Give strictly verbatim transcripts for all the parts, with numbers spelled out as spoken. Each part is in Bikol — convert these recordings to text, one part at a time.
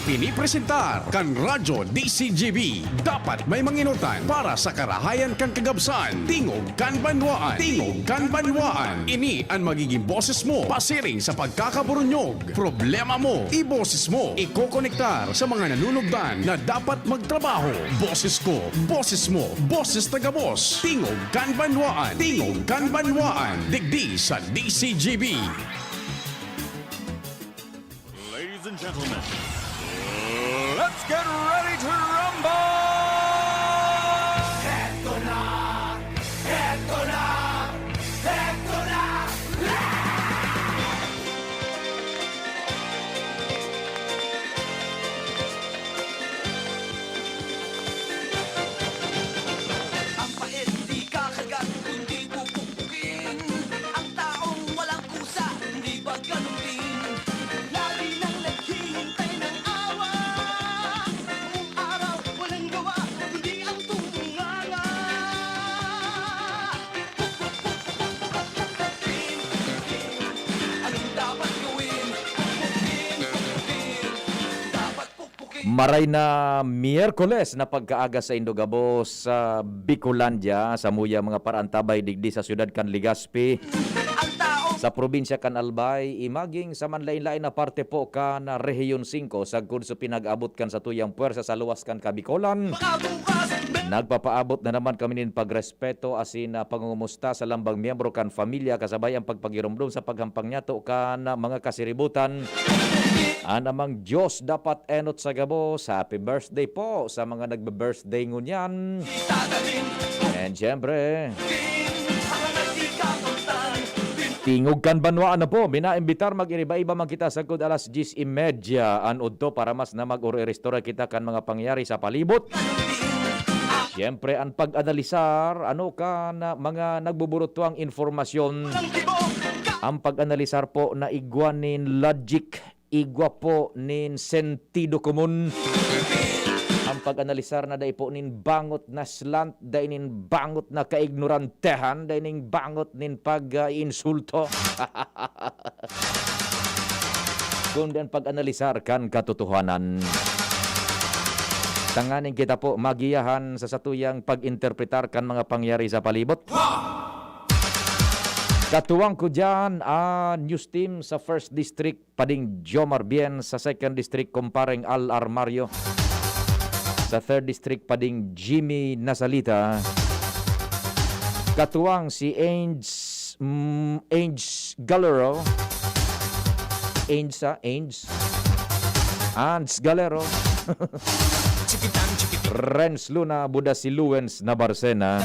Pinipresentar kan Radyo D C G B. Dapat may manginutan para sa karahayan kan kagabsan. Tingog kan Banwaan. Tingog kan Banwaan. Ini an magiging boses mo pasiring sa pagkakaburunyog. Problema mo, iboses mo. Ikokonektar sa mga nanunugdan na dapat magtrabaho. Boses ko, boses mo, boses tagabos. Tingog kan Banwaan. Tingog kan Banwaan. Digdi sa D C G B. Ladies and gentlemen, let's get ready to rumble! Eto na! Eto na! Eto na! Ang pait di kakagat, kundi pupukpukin. Ang taong walang kusa, hindi ba ganun din? Lagi nang naghihintay ng awa. Buong araw, walang gawa, kundi ang tumunganga. Pukpuk, pukpuk, pukpuk, pukpuk, pukpuk, pukpuk, pukpuk. Anong dapat gawin? Pukpukin, pukpukin. Dapat pukpukin. Maray na Miyerkules na pagkaaga saindo gabos sa Bicolandia, samuya mga paraantabay digdi sa siyudad kan Legazpi, sa probinsya kan Albay, i maging sa manlain-lain na parte po kan Rehiyon singko, sagkod sa pinag-abot kan satuyang pwersa sa luwas kan Kabikolan. Nagpapaabot na naman kami nin pagrespeto asin, ah, pangungumusta sa lambang miyembro kan pamilya, kasabay ang pagpagiromdom sa paghampang niyato kan mga kasiributan. An Amang Diyos dapat enot sa gabos. Happy birthday po sa mga nagbe-birthday ngunyan. And syempre, Tingog kan Banwaan na po, minaimbitar mag-iriba-iba man kita sagkod alas diyes y media an udto para mas na mag-ororistora kita kan mga pangyayari sa palibot. Siyempre, an pag-analisar, ano, kan mga nagbuburutuang impormasyon, ang pag-analisar po na igwa nin logic, igwa po nin sentido komon. Ang pag-analisar na dai po nin bangot na slant, dai nin bangot na kaignorantehan, dai nin bangot nin pag-iinsulto. Kundi an pag-analisar kan katotohanan. Tanganing kita po magiyahan sa satuyang pag-interpretar kan mga pangyari sa palibot. Katuwang ko diyan, ah, news team sa First District, Pading Jomar Bien, sa Second District, Kumpareng Al Armario, sa Third District, Pading Jimmy Nasalita. Katuwang si Ange, mm, Ange Galero. Ange sa, Ange. Ange Galero. Renz Luna, Buda si Luens Nabarcena.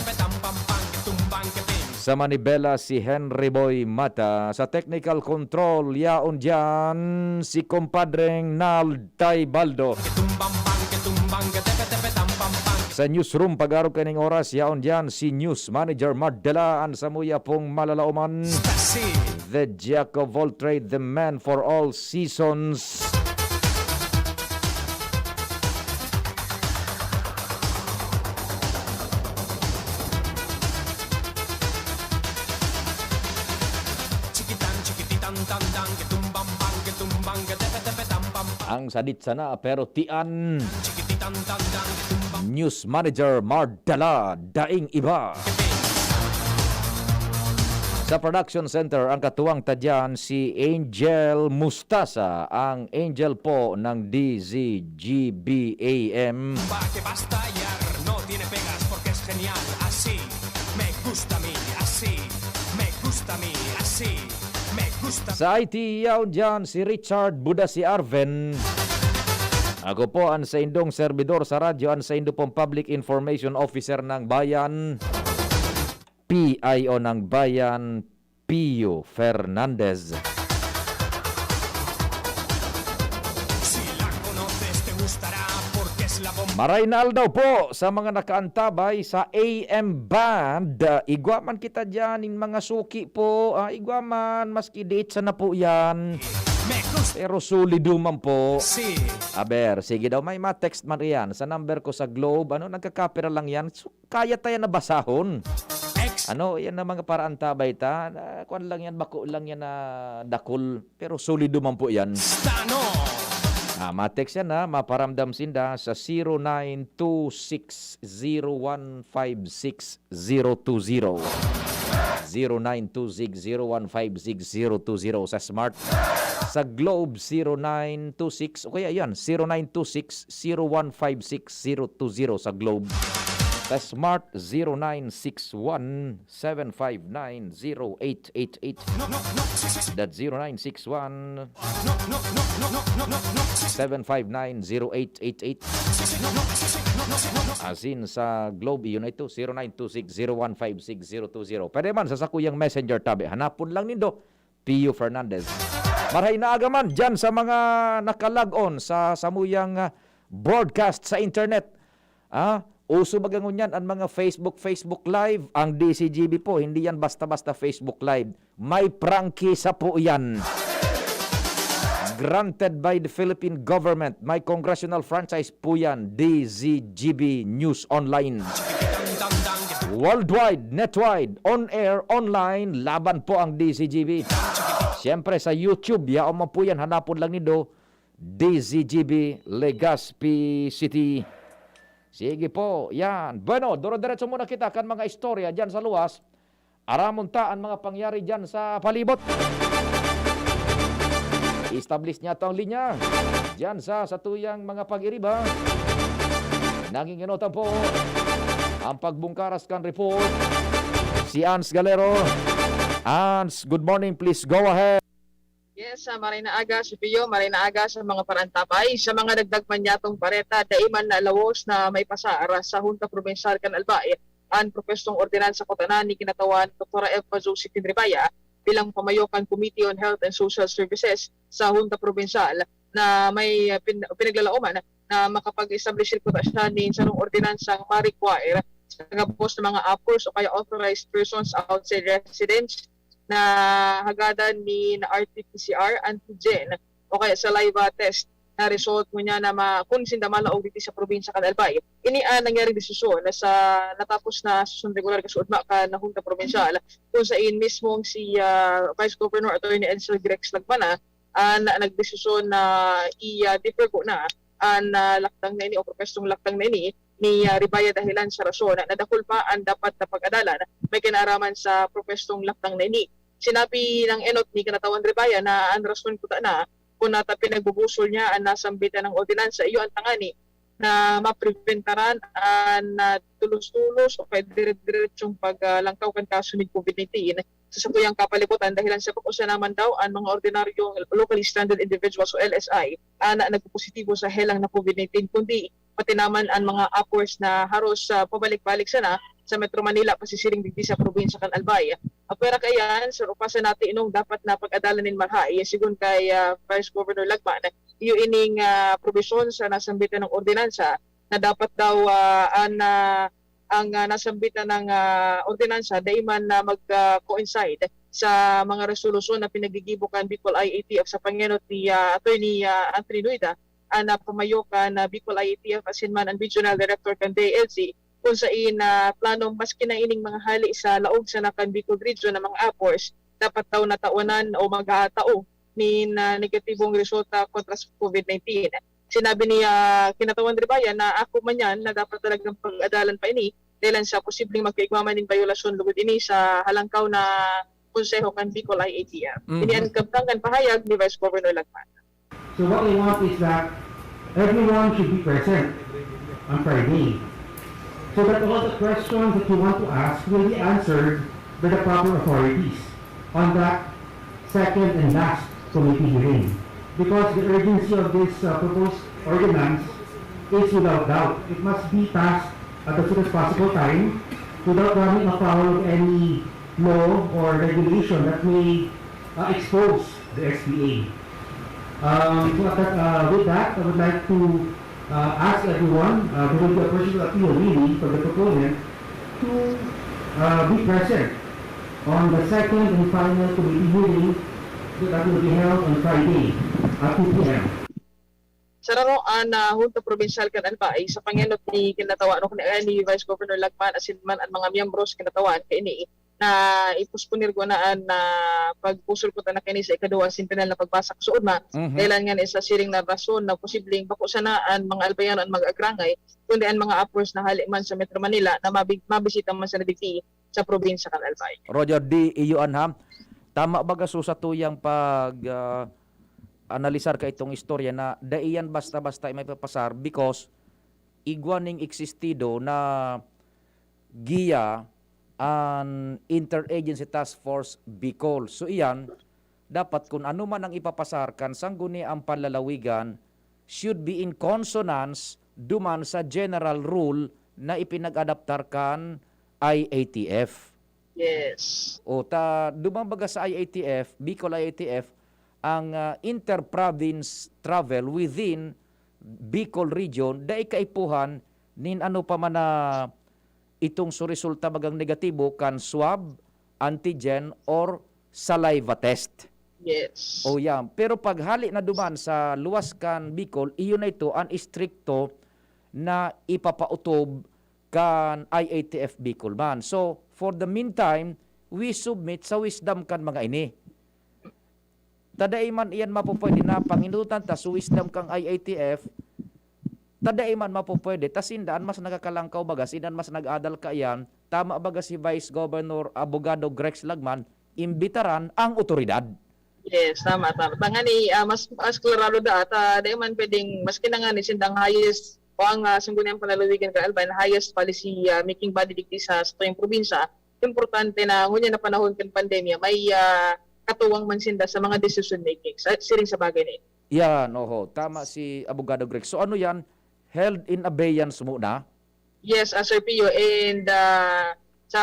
Sa Manibela, si Henry Boy Mata. Sa technical control, yaon diyan si Compadreng Nald Tay Baldo. Sa newsroom, pag-arog kaning oras, yaon diyan si News Manager Mardela, an samuya pong malalaoman. The Jack of all trade, the man for all seasons. Ang sadit sana, pero tian. News Manager Mardala, daing iba. Sa production center, ang katuwang ta diyan, si Angel Mustasa, ang Angel po ng D Z G B A M. Pa que basta ya no tiene pegas porque es genial así. Me gusta a mí así. Me gusta a mí así. Me gusta. Sa I T, yaon diyan si Richard Buda, si Arven. Ako po ang saindong serbidor sa radyo, ang saindo pong Public Information Officer ng Bayan, P I O ng Bayan, Pio Fernandez. Maray na aldaw po sa mga nakaantabay sa A M band. Ah, igwa man kita diyan, in mga suki po. Ah, igwa man, maski diit sana po yan. Pero solido man po. Aber, sige daw, may ma-text man riyan sa number ko sa Globe. Ano, nagkakapira lang yan. So, kaya ta yan na basahon. Ano, yan na mga paraantabay ta. Na, kwan lang yan, bako lang yan na dakul. Pero solido man po yan. Stano! Ah, ma-text yan, ha, maparamdam sinda sa zero nine two six zero one five six zero two zero. Zero nine two six zero one five six zero two zero sa Smart. Sa Globe, zero nine two six, o kaya yan, zero nine two six zero one five six zero two zero sa Globe. Sa Smart, zero nine six one seven five nine zero eight eight eight. That's zero nine six one seven five nine zero eight eight eight. Asin sa Globe, iyon na ito, zero nine two six zero one five six zero two zero. Pwede man sa sakuyang messenger tabi. Hanapon lang nindo, Pio Fernandez. Marhay na aga man dyan sa mga nakalag-on sa samuyang, ah, broadcast sa internet. Ah, uso baga ngunyan ang mga Facebook, Facebook Live. Ang D Z G B po, hindi yan basta-basta Facebook Live. May prangkisa po yan. Granted by the Philippine government. May congressional franchise po yan. D Z G B News Online. Worldwide, netwide, on air, online, laban po ang D Z G B. Siyempre sa YouTube, yaon man po yan, hanapon lang nindo, D Z G B Legazpi City. Sige po, yan. Bueno, duro-diretso muna kita kan mga istorya dyan sa luwas. Aramon ta an mga pangyari diyan sa palibot. Establish niya to ang linya. Diyan sa satuyang mga pag-iriba. Nanginginotan po ang pagbungkaras kan report. Si Ans Galero. Ans, good morning. Please go ahead. Yes, uh, maray na aga si Pio, maray na aga sa mga parantabay. Sa mga dagdag man yatong bareta, dai man na lawos na may pasar sa Hunta Provincial kan Albay an propwestong ordinansa kutana ni kinatawan Doktora Eva Josephine Ribaya bilang pamayo kan Committee on Health and Social Services sa Hunta Provincial na may uh, pin- pinaglalaoman na makapag-establish kuta siya nin sarong ordinansang ma-require sa gabos na mga APORs o kaya authorized persons outside residence na hagadan nin R T P C R antigen o kaya saliva test na result ngunyan na ma, kung sinda malaog dito sa probinsya kan Albay. Ini an nangyari desisyon na sa natapos na sesyon regular kasuodma kan Hunta Probinsyal kung sain mismong si ah, Vice Governor Attorney Edsel Grex Lagmana an nagdesisyon na i-defer ko na an ah, lakdang na ini o propwestong lakdang na ini ni ah, Ribaya dahilan sa rason na dakul pa an dapat na pag-adalan may kinaaraman sa propwestong lakdang na ini. Sinabi ng enot ni Kinatawan Ribaya na an rason kuta na kun nata pinagbubusol niya an nasambit na ng ordinansa iyo an tangani na mapreventaran an ah, tulos-tulos o kaya dire-diretsong paglangkaw kan kaso nin COVID nineteen sa sakuyang kapalibutan dahilan sa pag-usa naman daw an mga ordinaryong locally stranded individuals o L S I ana nagpopositibo sa helang na COVID nineteen kundi pati naman an mga APORs na haros ah, pabalik-balik sana sa Metro Manila pasisiring digdi sa probinsya kan Albay. Apwera kaiyan, sarupasan natin inong dapat na pag-adalan nin marhay, sigon kay ah, Vice Governor Lagman, iyo ining ah, probisyon sa nasambit na ng ordinansa na dapat daw ah, an ah, ang ah, nasambit na ng ah, ordinansa dai man na mag-coincide sa mga resolusyon na pinaggigibo kan Bicol I A T F sa pangenot ni ah, Attorney ah, Anthony Noida an ah, pamayo kan ah, Bicol I A T F asin man an Regional Director kan D I L G kung sain na planong maski na ining mga hali sa laog sana kan Bicol Region na mga APORs dapat daw natawanan o maghatao nin ah, negatibong resulta kontra sa COVID nineteen. Sinabi ni ah, Kinatawan Ribaya na ako man yan na dapat talagang pag-adalan pa ini dahilan sa posibleng magkaigwa man nin bayolasyon lugod ini sa halangkaw na konseho kan Bicol I A T F. Mhm. Ini an kabtangan pahayag ni Vice Governor Lagman. So what I want is that everyone should be present on Friday, so that all the questions that you want to ask will be answered by the proper authorities on that second and last committee hearing. Because the urgency of this uh, proposed ordinance is without doubt. It must be passed at the soonest possible time without running afoul of any law or regulation that may uh, expose the S P A. Um, so at that, uh, with that, I would like to uh, ask everyone, uh, there will be a personal appeal really for the proponent to uh, be present on the second and final committee hearing that will be held on Friday at two p.m. Sa raro an ah, Hunta Probinsyal kan Albay, sa pangenot ni Kinatawan o ni Vice Governor Lagman asin man an mga miyembro sa Kinatawan kaini, na i-posponer ko na an, ah, pagpusol ko ta na kaini sa ikaduwa sentenal na pagbasa kasuodma. Mhm. Dahelan ngani sa siring na rason na posibleng bako sana an mga Albayanon an mag-agrangay, kundi an mga Apors na hali man sa Metro Manila na mabi-, mabisita man sana digdi sa probinsya kan Albay. Roger D. Iyuan, ha? Tama baga so sa tuyang pag, ah, analisar ka itong istorya na dai yan basta-basta mapapasar because igwa ning existido na giya an Interagency Task Force Bicol. So iyan, dapat kun ano man ang ipapasar kan Sangguniang Panlalawigan should be in consonance duman sa general rule na ipinag-adaptar kan I A T F. Yes. O ta, duman baga sa I A T F, Bicol I A T F, ang, ah, inter-province travel within Bicol region, dai kaipuhan nin ano pa man na itong so resulta bagang negatibo kan swab, antigen, or saliva test. Yes. O yan. Pero pag hali na duman sa luwas kan Bicol, iyon na ito ang istrikto na ipapautob kan I A T F Bicol man. So, for the meantime, we submit sa wisdom kan mga ini. Ta dai man iyan mapupwede na panginutan ta sa wisdom kan I A T F, ta dai man mapupwede, ta sinda an mas nakakalangkaw baga, sinda an mas nag-adal kaiyan, tama baga si Vice Governor Abogado Grex Lagman, imbitaran ang otoridad. Yes, tama, tama. Tangani, ah, mas, mas klarado da, ta dai man pwedeng, maski na ngani sindang highest o ang, ah, Sangguniang Panlalawigan kan Albay, highest policy, ah, making body digdi sa, sa tuyang probinsya, importante na ngunyan na panahon kan pandemya, may, ah, katuwang man sinda sa mga decision making sa, siring sa bagay na ito. Yan, oho. Tama si Abogado Greg. So ano yan? Held in abeyance muna? Yes, ah, Sir Pio. And, ah, sa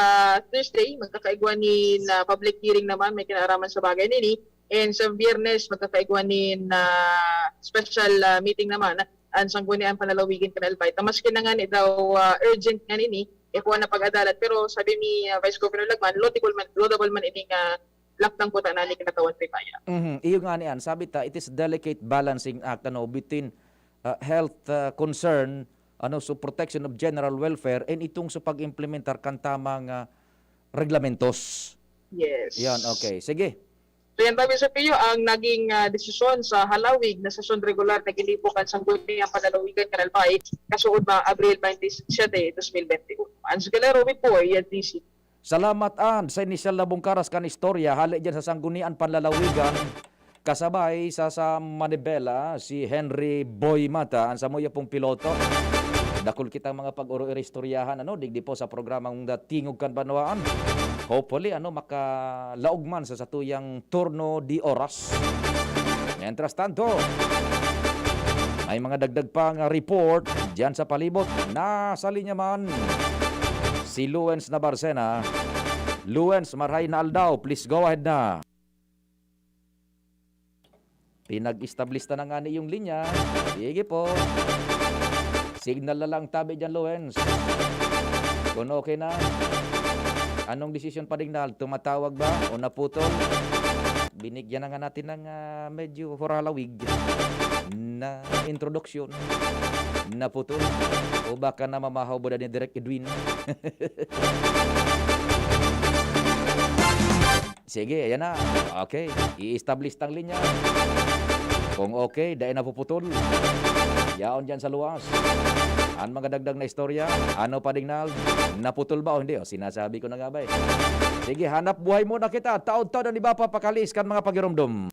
Thursday, magkakaigwa nin, ah, public hearing naman, may kinaaraman sa bagay nini. And sa Biyernes, magkakaigwa nin, ah, special, ah, meeting naman ang Sangguniang Panlalawigan kan Albay. Ta maski na ngani daw, ah, urgent ngani ini, eh, kuwan na pag-adalan. Pero sabi ni, ah, Vice Governor Lagman, laudable man, laudable man ining, ah, lakdang kuta na ni kinatawan Primaya. Mhm. Iyo ngani an, sabi ta, it is delicate balancing act, ano, between, ah, health, ah, concern, ano, so protection of general welfare, and itong sa pag-implementar kan tamang, ah, reglamentos. Yes. Yan, okay. Sige. So yan, Babi Sofio, ang naging, ah, desisyon sa halawig na sesyon regular na ginibo kan Sangguniang Panlalawigan kan Albay, kasuodma Abril twenty-seven, twenty twenty-one. Anz Galero with Boy, Yan T C. Salamat, Anz, sa inisyal na bungkaras kan istorya, hali dyan sa Sanggunian Panlalawigan, kasabay sa, sa Manibela, si Henry Boy Mata, ang samuya pong piloto. Dakul kitang mga pag-oro-oro istoryahan, ano, digdi po sa programang Tingog kan Banwaan. Hopefully, ano, makalaog man sa satuyang turno di oras. Mientras tanto, may mga dagdag pang report dyan sa palibot. Nasa linya man si Luens Nabarcena. Luens, marhay na aldaw. Please go ahead na. Pinag-establish ta na nga ni yung linya. Sige po. Signal na lang tabi dyan, Luens. Kung okay na. Anong desisyon pa ding na? Tumatawag ba o naputol? Binigyan na nga natin ng, ah, medyo horalawig na introduksyon. Naputol. O baka namamahaw ba ni Direk Edwin? Sige, ayan na. Okay, i-establish tang linya. Kung okay, dai napuputol. Yaon dyan sa luwas. Ang mga dagdag na istorya, ano pa ding na, naputol ba o hindi? O, sinasabi ko na nga ba eh. Sige, hanap buhay muna kita. Taod-taod ang iba pa pakalis kan mga pagirumdom.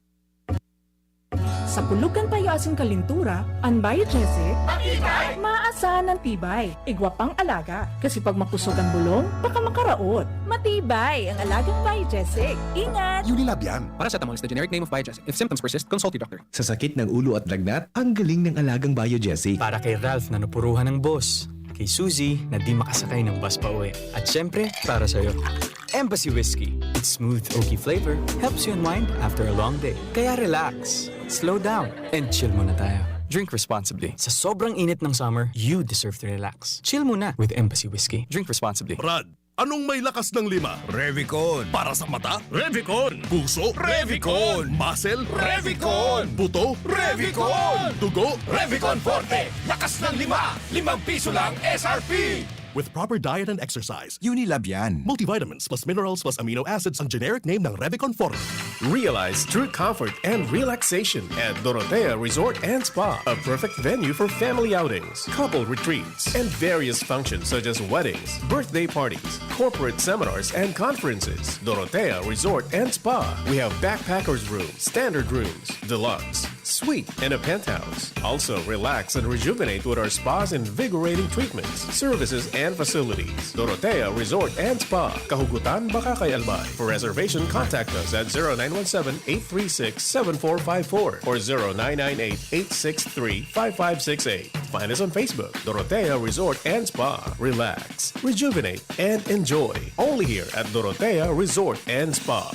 Sa pulog kan payo asin kalintura, an Biogesic, matibay, maasahan an tibay. Igwa pang alaga, kasi pag makusog an bulong, baka makaraot. Matibay ang alagang Biogesic. Ingat! Unilab yan. Paracetamol is the generic name of Biogesic. If symptoms persist, consult your doctor. Sa sakit ng ulo at lagnat, ang galing ng alagang Biogesic. Para kay Ralph na napuruhan ng boss. Kay Suzy na di makasakay ng bus pa uwi. At syempre, para sa'yo. Embassy Whiskey. Its smooth, oaky flavor helps you unwind after a long day. Kaya relax, slow down, and chill muna tayo. Drink responsibly. Sa sobrang init ng summer, you deserve to relax. Chill muna with Embassy Whiskey. Drink responsibly. Brad, anong may lakas ng lima? Revicon. Para sa mata? Revicon. Puso? Revicon. Muscle? Revicon. Buto? Revicon. Dugo? Revicon Forte. Lakas ng lima. Limang piso lang S R P. With proper diet and exercise, Unilab yan. Multivitamins plus minerals plus amino acids ang generic name ng Revicon Forte. Realize true comfort and relaxation at Dorotea Resort and Spa, a perfect venue for family outings, couple retreats, and various functions such as weddings, birthday parties, corporate seminars, and conferences. Dorotea Resort and Spa. We have backpackers room, standard rooms, deluxe, suite, and a penthouse. Also, relax and rejuvenate with our spa's invigorating treatments, services, and facilities. Dorotea Resort and Spa, Kahugutan, Bacacay, Albay. For reservation, contact us at zero nine one seven, eight three six, seven four five four or zero nine nine eight, eight six three, five five six eight. Find us on Facebook, Dorotea Resort and Spa. Relax, rejuvenate, and enjoy. Only here at Dorotea Resort and Spa.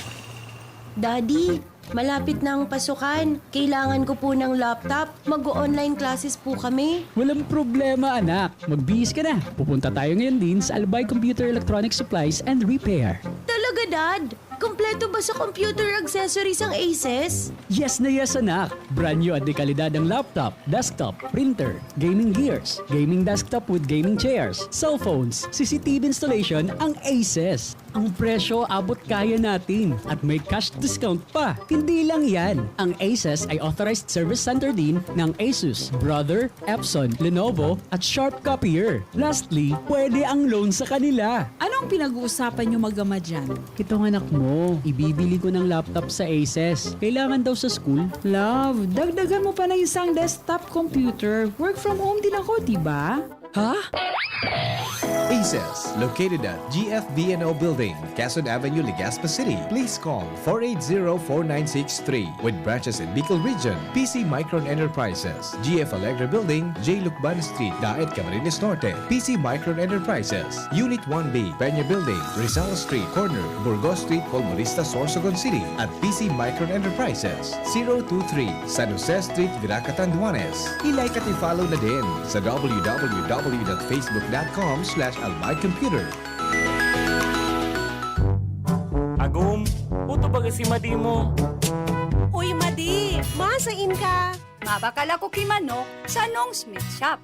Daddy, malapit na ang pasukan. Kailangan ko po ng laptop. Mag-o-online classes po kami. Walang problema, anak. Magbihis ka na. Pupunta tayo ngayon din sa Albay Computer Electronic Supplies and Repair. Talaga, Dad? Kompleto ba sa computer accessories ang Aces? Yes na yes, anak. Brand new at de kalidad ang laptop, desktop, printer, gaming gears, gaming desktop with gaming chairs, cellphones, C C T V installation ang Aces. Ang presyo, abot kaya natin at may cash discount pa. Hindi lang yan, ang Aces ay authorized service center din ng Asus, Brother, Epson, Lenovo, at Sharp Copier. Lastly, pwede ang loan sa kanila. Anong pinag-uusapan niyo mag-ama dyan? Itong anak mo, ibibili ko ng laptop sa Aces. Kailangan daw sa school. Love, dagdagan mo pa ng isang desktop computer. Work from home din ako, di ba? Ha? Aces, located at G F V N O Building, Quezon Avenue, Legazpi City. Please call four eight zero, four nine six three. With branches in Bicol Region, P C Micron Enterprises, G F Alegre Building, J Lucban Street, Daet, Camarines Norte, P C Micron Enterprises, Unit one B, Peña Building, Rizal Street, corner, Burgos Street, Polmonista, Sorsogon City, at P C Micron Enterprises, zero two three, San Jose Street, Virac, Catanduanes. I-like at i-follow na din sa w w w dot facebook dot com slash albay computer. Agum, puto baga si Madi mo. Uy, Madi! Masain ka? Mabakal ako ki manok sa Nong Smith Shop.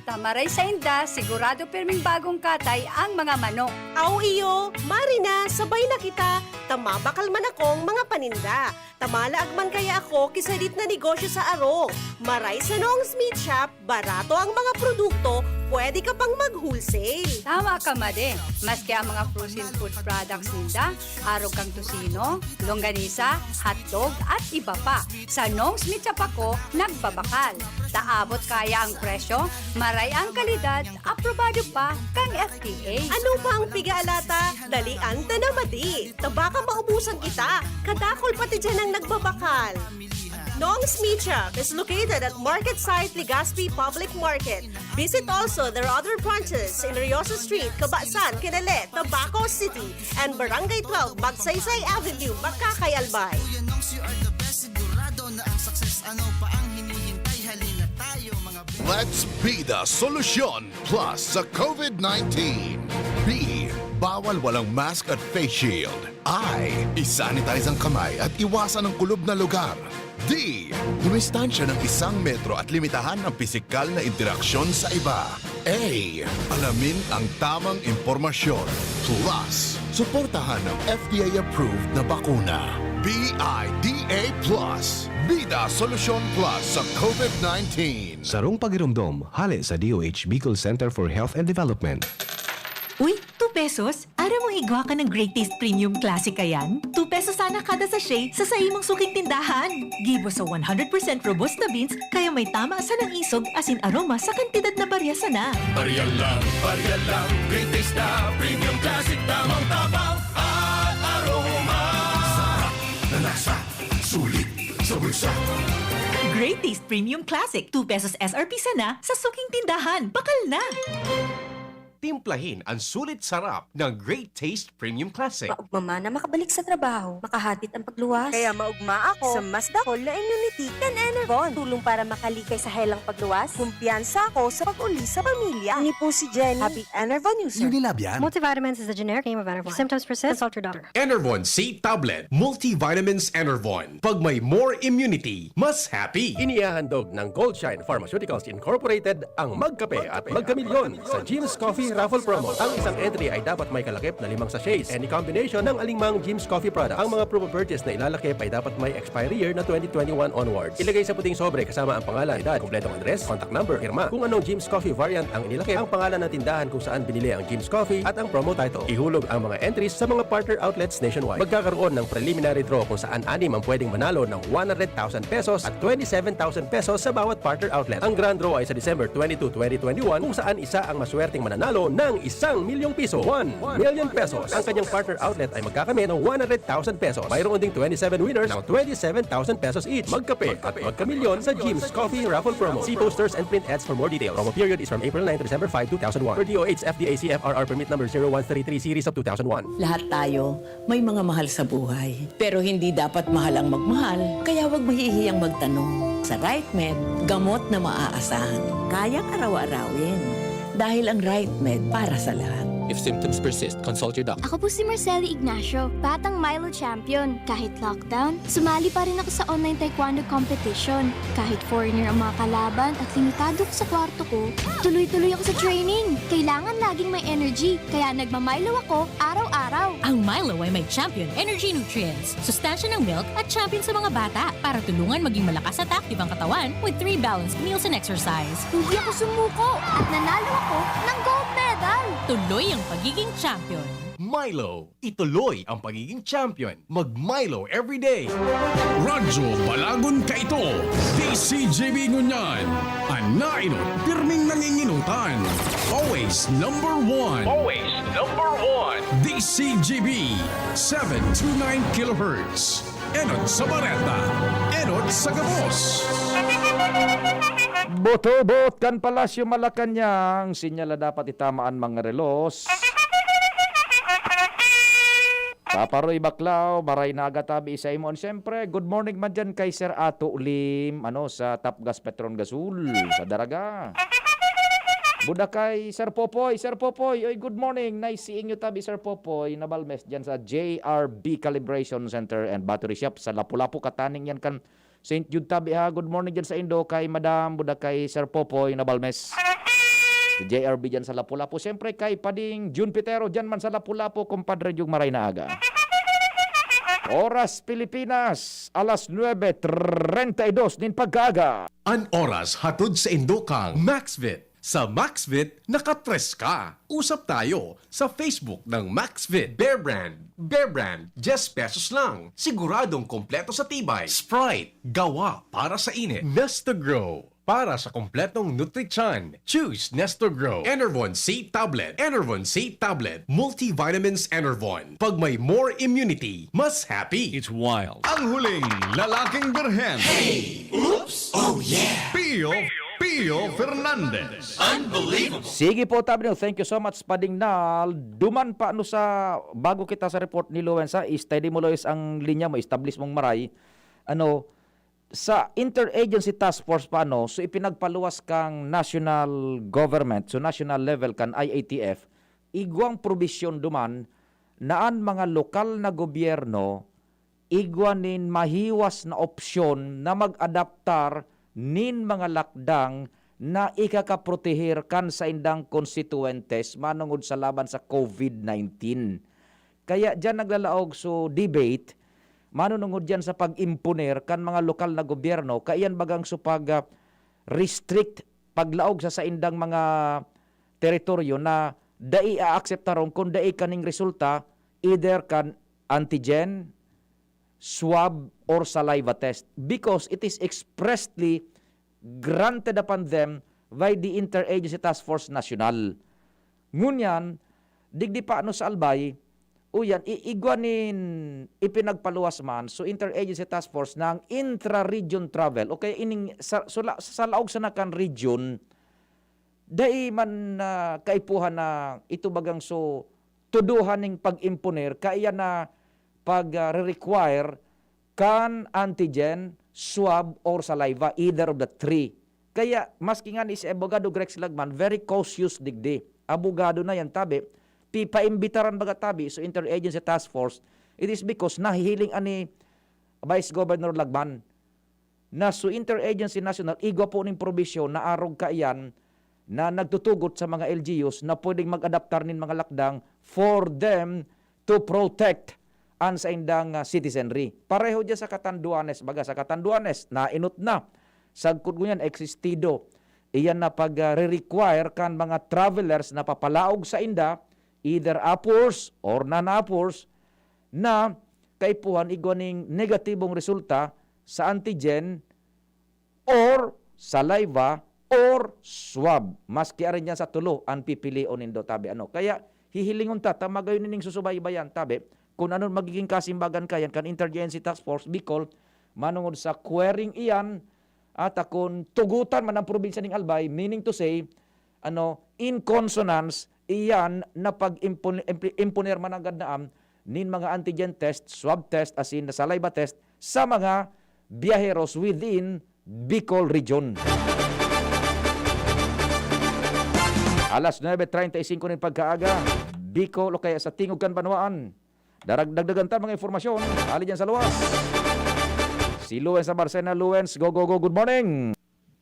Ta maray sainda, sigurado pirming bagong katay ang mga manok. Aw iyo, mari na, sabay na kita, ta mabakal man akong mga paninda. Ta malaag man kaya ako ki sadit na negosyo sa arog. Maray sa Nong Smith Shop, barato ang mga produkto, pwede ka pang mag-wholesale. Tama ka, Madi. Maski ang mga frozen food products ninda, arog kan tocino, longganisa, hotdog, at iba pa. Sa Nong Smith Shop ako nagbabakal. Ta abot kaya ang presyo, maray ang kalidad, aprobado pa kan F D A. Ano pa ang piga-alata? Dalian ta na, Madi. Ta baka maubusan kita. Kadakul pati diyan ang nagbabakal. Nong's Meat Shop is located at Market Site Legazpi Public Market. Visit also their other branches in Riosa Street, Cabasan, Kinale, Tabaco City, and Barangay twelve, Magsaysay Avenue, Bacacay, Albay. Kuya Nongs, you are the best. Sigurado na ang success. Ano pa ang hinihintay? Halina tayo, mga Let's be the solution plus sa covid nineteen. B, bawal walang mask at face shield. I, isanitize ang kamay at iwasan ang kulob na lugar. D, dumistansya ng isang metro at limitahan ang pisikal na interaksyon sa iba. A, alamin ang tamang impormasyon. Plus, suportahan ang F D A-approved na bakuna. B I D A plus. Bida Solusyon Plus sa covid nineteen. Sarong pagiromdom, hale sa D O H Bicol Center for Health and Development. Uy, two pesos? Aram mo igwa ka ng Great Taste Premium Classic kayan? Two pesos sana kada sachet sa saimong suking tindahan. Gibo sa one hundred percent robusta beans, kaya may tama sanang isog asin aroma sa kantidad na barya sana. Barya lang, barya lang, Great Taste na Premium Classic, tamang tabang at aroma. Sarap na lasa, sulit sa bulsa. Great Taste Premium Classic, two pesos S R P sana sa suking tindahan. Bakal na! Timplahin ang sulit sarap ng Great Taste Premium Classic. Maugma man na makabalik sa trabaho, makahatid ang pagluwas. Kaya maugma ako sa mas dakol na immunity kan Enervon. Tulong para makalikay sa helang pagluwas, kumpiyansa ako sa pag-uli sa pamilya. Ini po si Jenny, happy Enervon user. Unilab yan. Multivitamins is the generic name of Enervon. If symptoms persist, consult your doctor. Enervon C Tablet, Multivitamins Enervon. Pag may more immunity, mas happy. Inihahandog ng Goldshine Pharmaceuticals Incorporated ang Magkape at Magkamilyon sa Jim's Coffee Raffle promo. Ang isang entry ay dapat may kalakip na limang sachets. Any combination ng alingmang Jim's Coffee product. Ang mga promo purchase na ilalakip ay dapat may expiry year na twenty twenty-one onwards. Ilagay sa puting sobre kasama ang pangalan, edad, kompletong address, contact number, pirma. Kung anong Jim's Coffee variant ang inilakip, ang pangalan ng tindahan kung saan binili ang Jim's Coffee at ang promo title. Ihulog ang mga entries sa mga partner outlets nationwide. Magkakaroon ng preliminary draw kung saan anim ang pwedeng manalo ng one hundred thousand pesos at twenty-seven thousand pesos sa bawat partner outlet. Ang grand draw ay sa December twenty-two, twenty twenty-one, kung saan isa ang maswerteng mananalo ng isang milyong piso, one million pesos. Ang kanyang partner outlet ay magkakamit ng one hundred thousand pesos. Mayroon ding twenty-seven winners ng twenty-seven thousand pesos each. Magkape at magkamilyon sa Jim's Coffee Raffle Promo. See posters and print ads for more details. Promo period is from April nine to December five, two thousand one. Per D O H F D A C F R R permit number zero one three three series of two thousand one. Lahat tayo may mga mahal sa buhay. Pero hindi dapat mahal ang magmahal, kaya huwag mahihiyang magtanong. Sa RightMed, gamot na maaasahan. Kayang araw-arawin. Dahil ang RightMed para sa lahat. If symptoms persist, consult your doctor. Ako po si Marceli Ignacio, batang Milo Champion. Kahit lockdown, sumali pa rin ako sa online taekwondo competition. Kahit foreigner ang mga kalaban at limitado ko sa kwarto ko, tuloy-tuloy ako sa training. Kailangan laging may energy, kaya nagmamilo ako araw-araw. Ang Milo ay may Champion Energy Nutrients, sustansya ng milk at champion sa mga bata para tulungan maging malakas at active ang katawan with three balanced meals and exercise. Hindi ako sumuko at nanalo ako ng gold medal. Tuloy ang pagiging champion. Milo, ituloy ang pagiging champion. Mag Milo everyday. Radyo Balagon Kaito, D C G B Ngunyan. An nainot, pirming nanginginutan. Always number one. Always number one. D C G B, seven two nine kilohertz. Enot sa bareta, enot sa gabos. Botobot kan Palasyo Malacañang, sinyal na dapat itama an mga relos. Paparoy Baklaw, maray na aga tabi sa imo. And syempre, good morning man dyan kay Sir Ato Lim, ano, sa Top Gas Petron Gasol, sa Daraga. Buda kay Sir Popoy. Sir Popoy, oy, good morning. Nice seeing you tabi, Sir Popoy Nabalmes, dyan sa J R B Calibration Center and Battery Shop sa Lapu-Lapu, Kataning yan kan Saint Jude tabi ha. Good morning dyan sa Indo kay Madam, buda kay Sir Popoy Nabalmes. Si J R B dyan sa Lapu-Lapu. Siyempre kay Pading Jun Pitero dyan man sa Lapu-Lapu, kumpadre, yung maray na aga. Oras Pilipinas, alas nuebe treinta y dos nin pagkaaga. An oras hatod sa Indo kang Maxvit. Sa Maxvit, nakatres ka. Usap tayo sa Facebook ng Maxvit. Bear Brand. Bear Brand, diyes pesos lang. Siguradong kompleto sa tibay. Sprite, gawa para sa init. Nestogrow, para sa kompletong nutrityan. Choose Nestogrow. Enervon C Tablet. Enervon C Tablet. Multivitamins Enervon. Pag may more immunity, mas happy. It's wild. Ang huling lalaking birhen. Hey! Oops! Oh yeah! Pio, Pio Fernandez. Unbelievable! Sige po, Tabnil. Thank you so much, Pading Nal. Duman pa, ano, sa, bago kita sa report ni Lowensa, steady mo, Lois, ang linya mo, establish mong maray. Ano, sa Interagency Task Force pa, ano, so ipinagpaluwas kang national government, so national level kan I A T F, igwang probisyon duman na an mga lokal na gobyerno igwa nin mahiwas na opsyon na mag-adaptar nin mga lakdang na ikakaproteher kan saindang konstituyentes manongod sa laban sa COVID nineteen. Kaya diyan naglalaog so debate, manunungod diyan sa pag-imponer kan mga lokal na gobyerno, kaiyan bagang so pag, ah, restrict, paglaog sa saindang mga teritoryo na dai aakseptaron kung dai kaning resulta either kan antigen, swab, or saliva test because it is expressly granted upon them by the Interagency Task Force National. Ngunyan, digdi pa ano sa Albay, uyan, i- igwa nin ipinagpaluwas man so Interagency Task Force ng intra-region travel o kaya ining sa, so, la- sa laog sana kan region, dai man na kaipuhan na ito bagang so tuduhan ning pag-imponer kaya na pag-require kan antigen, swab, or saliva, either of the three. Kaya, maski nga ni si Abogado Grex Lagman, very cautious digdi. Abogado na yan, tabi, pipaimbitaran baga tabi so Interagency Task Force, it is because nahihiling ani Vice Governor Lagman na so Interagency National, igwa po ning probisyon na arog kaiyan na nagtutugot sa mga L G Us na pwedeng mag-adaptar nin mga lakdang for them to protect an saindang, ah, citizenry. Pareho diyan sa Catanduanes, baga sa Catanduanes, nainot na. Sagkod ngunyan, existido iyan na pag, ah, re-require kan mga travelers na papalaog sainda, either APORS or non-APORS, na kaipuhan igwa ning negatibong resulta sa antigen or saliva or swab. Maski arin yan sa tulo, an pipilion nindo, tabi ano. Kaya hihilingon ta, ta magayon nining susubaybayan, tabi, kung ano magiging kasimbagan kayan kan Interagency Task Force Bicol, manungod sa querying iyan, at akon tugutan man ang probinsya ning Albay, meaning to say, ano, in consonance, iyan na pag-impon-, impli-, imponer man nanggad na am nin mga antigen test, swab test, asin saliva test sa mga biyaheros within Bicol Region. Alas nuebe treinta y cinco nin pagkaaga, Bicol o kaya sa tingog kan banwaan. Darag-, dagdagan ta mga impormasyon, hali dyan sa luwas. Si Lawrence Abarcena. Lawrence, go, go, go, good morning!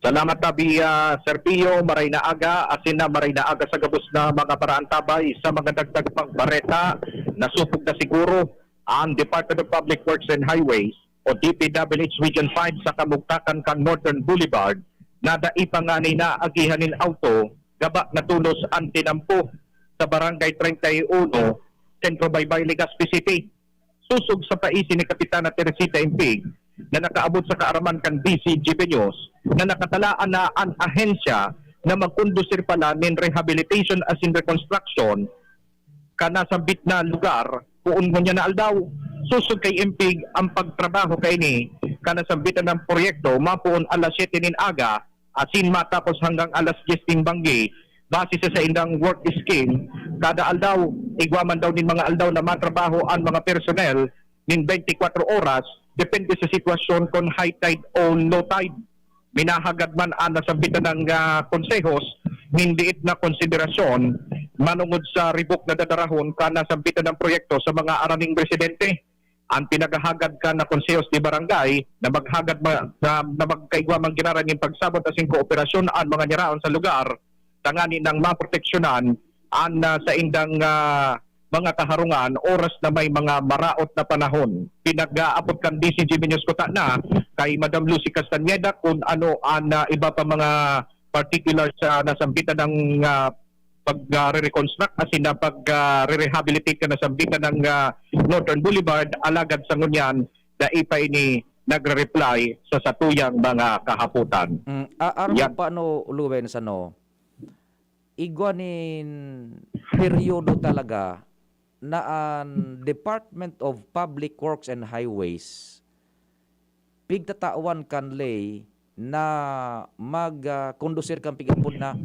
Salamat, Tabi, ah, Sir Pio. Maray na aga, asin na maray na aga sa gabos na mga paraantabay. Sa mga dagdag pang bareta, nasupog na siguro ang Department of Public Works and Highways o D P W H Region five sa kamugtakan kan Northern Boulevard na dai pa ngani naagihan nin auto, gaba na tolos an tinampo sa Barangay treinta y uno, Centro Baybay, Legazpi City. Sosog sa paisi ni Kapitana Teresita Impig na nakaabot sa kaaraman kan D C G B News na nakatalaan na an ahensya na magkondusir pala nin rehabilitation asin reconstruction kan nasambit na lugar poon ngunyan na aldaw. Sosog kay Impig, ang pagtrabaho kaini kan nasambit na proyekto mapoon alas siyete nin aga asin matapos hanggang alas dyes nin banggi, base sa saindang work scheme. Kada aldaw, igwa man daw nin mga aldaw na matrabaho an mga personnel nin twenty-four oras, depende sa sitwasyon kon high tide o low tide. Minahagad man an nasambitan ng, ah, konsehos nin liit na konsiderasyon manungod sa ribok na dadarahon kan nasambitan ng proyekto sa mga araning residente. An pinaghahagad kan na konsehos de barangay na maghagad ma-, na, na magkaigwa man giraray nin pagsabot asin kooperasyon an mga niyaraon sa lugar, tanganing maproteksyonan an, ah, saindang, ah, mga kaharungan oras na may mga maraot na panahon. Pinag-aapod kan D C G B News kuta na kay Madam Lucy Castañeda kung ano an, ah, iba pa mga particular sa nasambitan ng, ah, pag, ah, re-reconstruct asin na pag, ah, re-rehabilitate kan nasambitan ng, ah, Northern Boulevard, alagad sa ngunyan, dai pa ini nagre-reply sa satuyang mga kahapotan. Mm, a-, arog Yan. pa, ano, Lawrence, ano, igwa nin peryodo talaga na an Department of Public Works and Highways pigtatawan kan ley na mag, ah, kondusir kan pig-apod na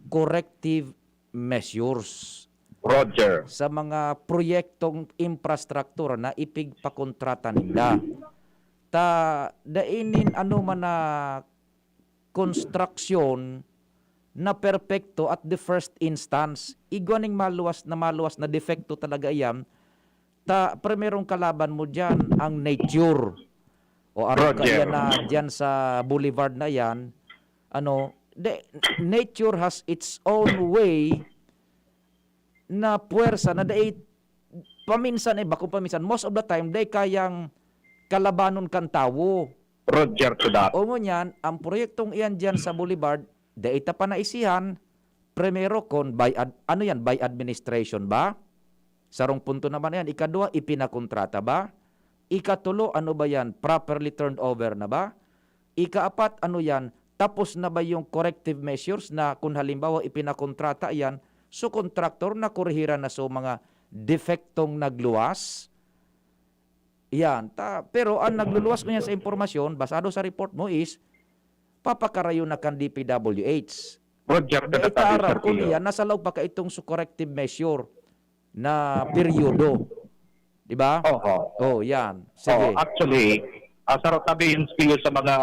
corrective measures Roger. sa mga proyektong infrastruktura na ipigpakontrata ninda. Ta dai nin anoman na konstruksyon na perpekto at the first instance. Igwa ning maluwas na maluwas na depekto talaga iyan, ta primerong kalaban mo diyan ang nature. O arog Roger. kaiyan na diyan sa boulevard na iyan, ano, the nature has its own way na puwersa na dai paminsan, eh, bako paminsan, most of the time, dai kayang kalabanon kan tawo. Roger to that. O ngunyan, ang proyektong iyan diyan sa Boulevard, dai ta pa naisihan, primero, kon by ad-, ano yan, by administration ba? Sarong punto naman yan. Ikadwa, ipinakontrata ba? Ikatulo, ano ba yan? Properly turned over na ba? Ikaapat, ano yan? Tapos na ba yung corrective measures na kung halimbawa ipinakontrata yan, so kontraktor na korehiran na so mga defektong nagluwas? Yan. Ta, pero ang nagluluwas ko yan sa impormasyon, basado sa report mo is, papakarayo na kan D P W H. Roger, Dahil taga tabi, taarap Sir ko Pio. niya, nasa laog pa ka itong su corrective measure na peryodo. Di ba? Oho. Oh, yan. Sige. Oh, actually, ah, sa Rotabi yung spiel sa mga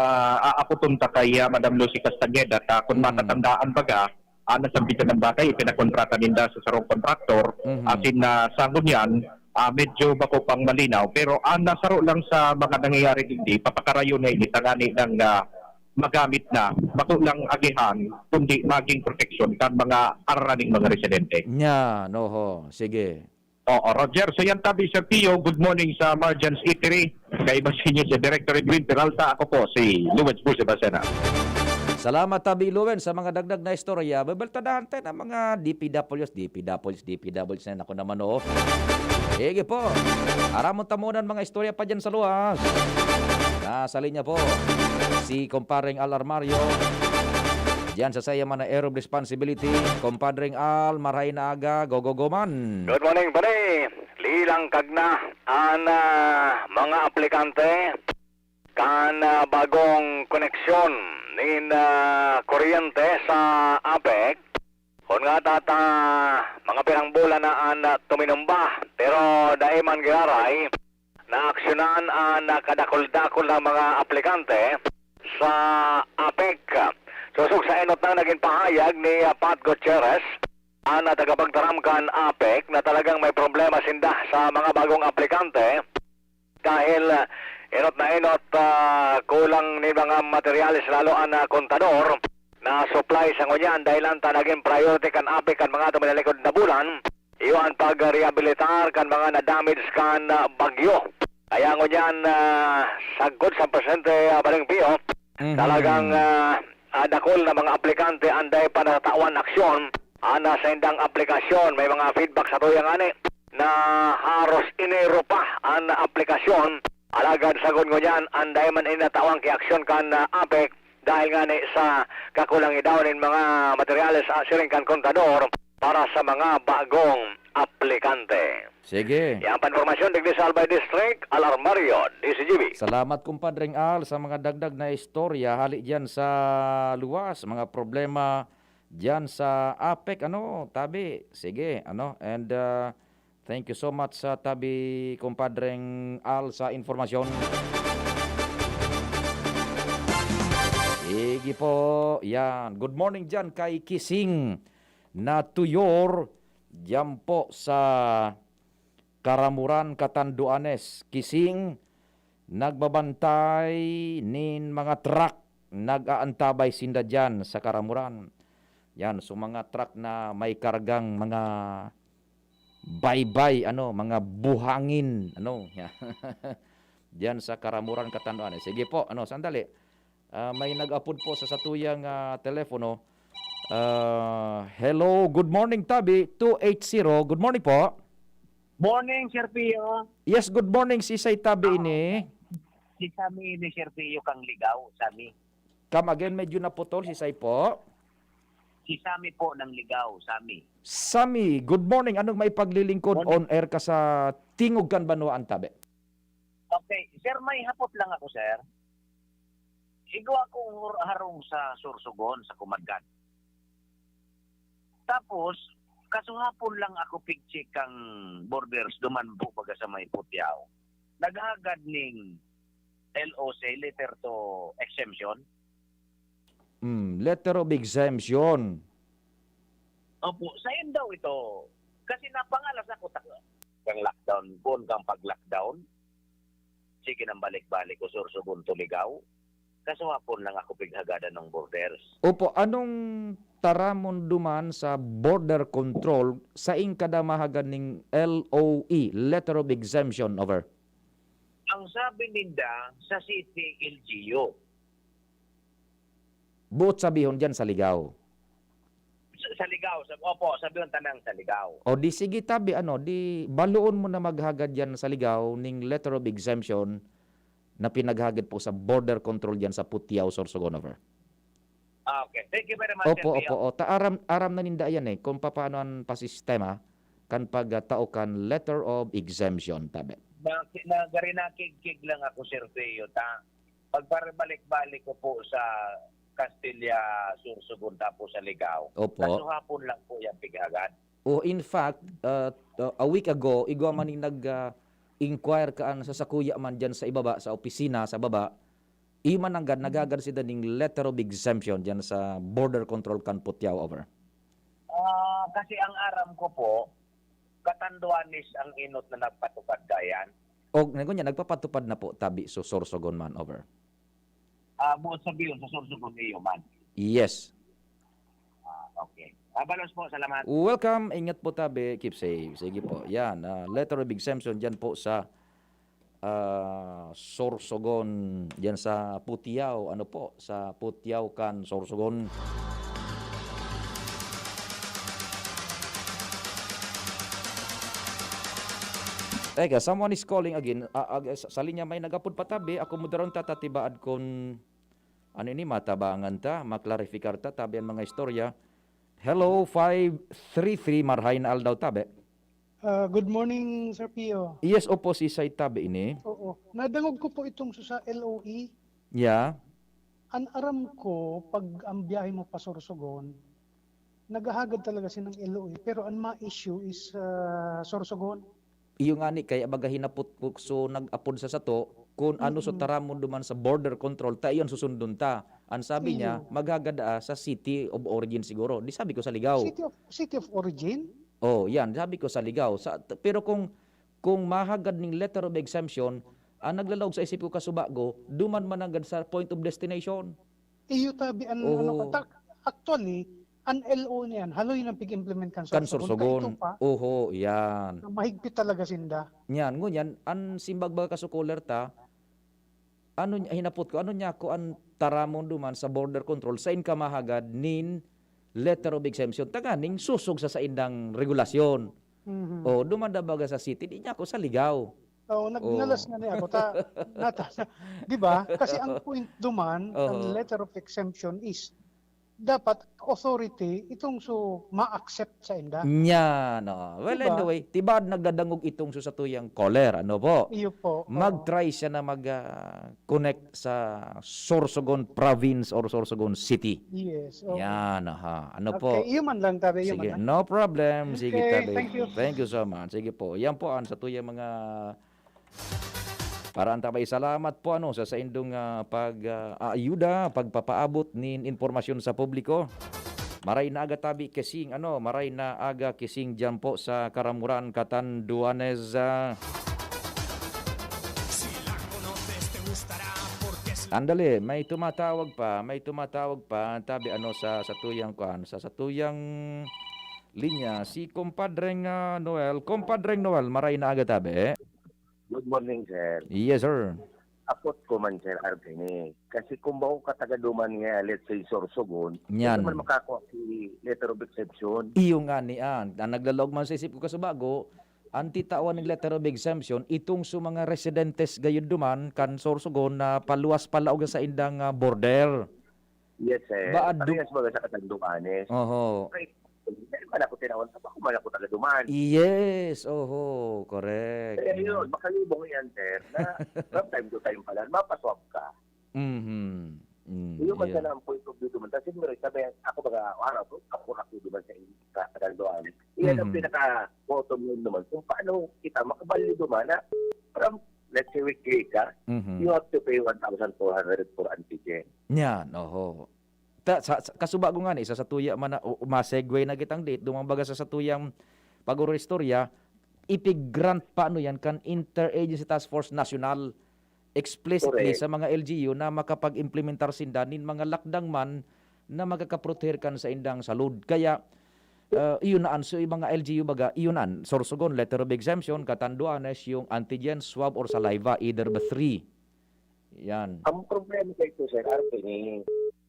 aaputon ta kay, ah, Madam Lucy Castañeda, ta, kung Mm. matatandaan baga, ah, nasambitan ng bagay, pinakontrata ninda sa sarong kontraktor, Mhm. asin na sa ngunyan, ah, medyo bako pang malinaw. Pero ang nasaro lang sa mga nangyayari digdi, papakarayo na ini, tangani ng, ah, magamit na, bako lang agihan, kundi magin proteksyon kan mga araning mga residente. Nya, noho. Sige. Oo, Roger. So yan tabi, Sir Pio. Good morning sa Marjan's Eatery. Kaiba sa inyo si Director Edwin Peralta. Ako po si Lawrence Bruce Bacena. Salamat tabi, Lawrence, sa mga dagdag na istorya. Babaltadahan tayo ng mga D P Ws, D P Ws, D P Ws na ako naman, oh. Sige po. Aramon ta muna ang mga istorya pa dyan sa luwas. Nasa linya po si Compadreng Al Armario. Diyan sa saya man na air of responsibility, Compadreng Al, marahay na aga, go, go, go man. Good morning, pare. Lilang kagna an, ah, mga aplikante kan, ah, bagong koneksyon nin, ah, kuryente sa APEC. Kun nga tata, mga pirang bulan na an, ah, tuminumba, pero dai man giraray naaksyonan an, ah, kadakul-dakul na mga aplikante sa APEC. Sosog sa enot na nagin pahayag ni, ah, Pat Gutierrez, an, ah, tagapagtaram kan APEC, na talagang may problema sinda sa mga bagong aplikante dahil, ah, enot na enot, ah, kulang nin mga materyales, lalo an, ah, kontador na supply. Sa ngunyan, dahilan ta nagin priority kan APEC kan mga tuminalikod na bulan, iyo an pag-rehabilitar kan mga na-damage kan, ah, bagyo. Kaya ngunyan, ah, sagkod sa presidente, ah, Padre Pio, Mhm. talagang, ah, ah, dakul na mga aplikante an dai pa natatawan aksyon an, ah, saindang aplikasyon. May mga feedback sa tuya ngani na haros Enero pa an aplikasyon. Alagad sagkod ngunyan, an dai man ini natawan ki aksyon kan, ah, APEC dahil ngani sa kakulang daw nin mga materyales, ah, siring kan kontador para sa mga bagong aplikante. Sige. Yan pa impormasyon digdi sa Albay District, Al Armario, D Z G B. Salamat, Compadreng Al, sa mga dagdag na istorya hali diyan sa luwas, mga problema diyan sa APEC, ano, tabi. Sige, ano, and, ah, thank you so much sa tabi, Compadreng Al, sa impormasyon. Sige po, yan. Good morning diyan kay Kising na Tuyor, diyan po sa Karamuran, Catanduanes. Kising, nagbabantay nin mga truck, nag-aantabay sinda diyan sa Karamuran. Yan, so mga truck na may kargang mga baybay, ano, mga buhangin, ano, diyan sa Karamuran, Catanduanes. Sige po, ano, sandali. Ah, may nag-apod po sa satuyang, ah, telepono. Ah, hello, good morning, Tabi, two eight zero. Good morning po. Morning, Sir Pio. Yes, good morning, si Say Tabi Ah, ini. Si Sammy ini, Sir Pio, kang Ligaw, Sammy. Come again, medyo naputol si Say po. Si Sammy po ng Ligaw, Sammy. Sammy, good morning. Anong maipaglilingkod Morning. on air ka sa Tingog kan Banwaan, Tabi? Okay, sir, may hapot lang ako, sir. Igwa akong hur-, harong sa Sorsogon, sa Kumadkan. Tapos, kasuhapon lang ako pigcheck kang borders duman po baga sa may Putiao. Naghagad ning L O C, letter to exemption. Hmm, letter of exemption. Opo, sayon daw ito. Kasi napangalas ako ta-, kang lockdown, kun kang pag-lockdown. Sige nang balik-balik ko, Sorsogon to Ligaw. Kasuhapon lang ako pighagadan ng borders. Opo, anong taramon duman sa border control, sain kada mahagad ning L O E, letter of exemption, over? Ang sabi ninda, sa city, L G U. Buot sabihon diyan sa Ligaw. Sa, sa Ligaw, sa, opo, sabihon tanang sa Ligaw. O di sige, Tabi, ano, di baloon mo na maghagad diyan sa Ligaw ning letter of exemption na pinaghagad po sa border control diyan sa Putiao, Sorsogon, over. Ah, okay. Thank you very much, Opo, Sir Pio. opo, o. Ta-, aram, aram na ninda yan eh, kung papaano ang pasistema kan pagtao kan letter of exemption, Tabi. Na, na, gari nakigkig lang ako, Sir Pio, ta. Pagpabalik-balik ko po sa Castilla, Sorsogon, tapos sa Ligaw, Opo. kasuhapon lang po yan pighagad. Oh, in fact, uh, uh, a week ago, igwa man ning nag, ah, inquire kaan sa sakuya man diyan sa ibaba, sa opisina, sa baba, iyo man nanggad, naghagad sinda ning letter of exemption diyan sa border control kan Putiao, over. Ah, kasi ang aram ko po, Catanduanes ang enot na nagpatupad kayan. Og, ngunyan, nagpapatupad na po, tabi, so Sorsogon man, over. Ah, buot sabiyon, sa Sorsogon, iyo man. Yes. Ah, okay. Ah, balos po, salamat. Welcome. Ingat po tabi. Keep safe. Sige po. Yan. ah, letter of exemption dyan po sa ah, Sorsogon. Dyan sa Putiao. Ano po? Sa Putiao kan Sorsogon. Teka, someone is calling again. Ah, ag- sa, sa linya may nagapod pa tabi. Ako mo daron tatatibaad kun ano ini, matabangan ta, maklarifikar ta, tabi ang mga istorya. Hello, five three three, marhay na aldaw tabi. Ah, good morning, Sir Pio. Yes, opo, si Sai tabi ini. Oo. Nadangog ko po itong sa L O E. Yeah. An aram ko, pag ang biyahe mo pa Sorsogon, naghahagad talaga siya ng L O E. Pero ang ma-issue is ah, Sorsogon. Iyo nga ni, kaya baga hinapot ko, so nag-apod sa sato, kung ano so taramon duman sa border control, ta iyon susundon ta. Ang sabi niya, Iyo. Maghagad ah, sa city of origin siguro. Di sabi ko sa Ligaw. City of, city of origin? Oh, yan, sabi ko sa Ligaw. Sa, t- pero kung kung mahagad ning letter of exemption, ang naglalaog sa isip ko kasubago, duman mananggad sa point of destination. Iyo tabi an ano Oo. ka tak- actually, an L O niyan, haloy na pig-implement kan Kan Sorsogon. Sorsogon. Kaito pa, Oho, yan. na mahigpit talaga sinda. Yan, ngunyan, an simbag baga ka sukuler ta, ano niya, hinapot ko, ano niya ko ang taramon duman sa border control, sa inkamahagad nin letter of exemption, tanganing susog sa saindang regulasyon. Mhm. O, duman da baga sa city, di niya ako sa Ligaw. Oh, nagnalas nga niya ako. Ta, nata, di ba? Kasi ang point duman, Oo. ang letter of exemption is dapat authority itong so ma-accept sa inda. Nya, no. Well, Diba? Anyway, tibad nagdadangog itong so sa tuyang caller, ano po? Iyo po. Oo. Mag-try siya na mag-connect sa Sorsogon Province or Sorsogon City. Yes. Oo. Yan, aha. Ano Okay, po? iyo man lang, tabi, iyo Sige, man lang. No problem. Sige, Okay, tabi. Thank you. Thank you so much. Sige po. Yan po ang sa tuyang mga paraan, tabi. Salamat po ano sa saindong ah, pag ah, ayuda, pagpapaabot nin impormasyon sa publiko. Maray na aga tabi kising ano, maray na aga kising diyan po sa Karamuran, Catanduanes. ah. Andali, may tumatawag pa, may tumatawag pa, tabi ano sa sa tuyang kuan, sa sa tuyang linya si Compadreng ah, Noel. Compadreng Noel, maray na aga tabi. Good morning, sir. Yes, sir. Apot ko man, sir, Arvin, eh. Kasi kung bako ka taga Duman nga, let's say, Sorsogon, Yan. hindi man makakuha si letter of exemption. Iyo nga ni an, ang naglalaog man sa isip ko kasubago, ang titawan ng letter of exemption, itong sa mga residentes gayud duman kan Sorsogon na paluwas palaog sa indang ah, border. Yes, sir. Baad du- Parehas baga sa Catanduanes. Oho. Right. Hindi man ako tinawan sa bako man ako taga Duman. Yes, oho, correct. Kaya yun, makalibong yan, sir, na from time to time pala, mapaswab ka. Mhm. Mm, Yun man yeah. Sana ang point of view duman. Kasi meron sabi, ako baga, araw po, ako ako duman sa Catanduanes. Iyan ang Mhm. pinaka-bottom line naman kung paano kita makabalik duman na from, let's say, weekly ka, Mhm. you have to pay one thousand four hundred for antigen. Yan, oho. Ta, sa, sa, kasubago nga ni, sa satuya man na, o, ma-segue na kitang date, dumang baga sa satuyang pag-istorya, ipig-grant pa ano yan kan Interagency Task Force National explicitly Correct. Sa mga L G U na makapag-implementar sinda nin mga lakdang man na makakaproteher kan sa indang salud. Kaya, uh, iyon na an, so, yung mga L G U baga, iyon an, Sorsogon, letter of exemption, Catanduanes, yung antigen, swab, or saliva, either the three. Yan. Ang problema sa ito, Sir Arvin, eh,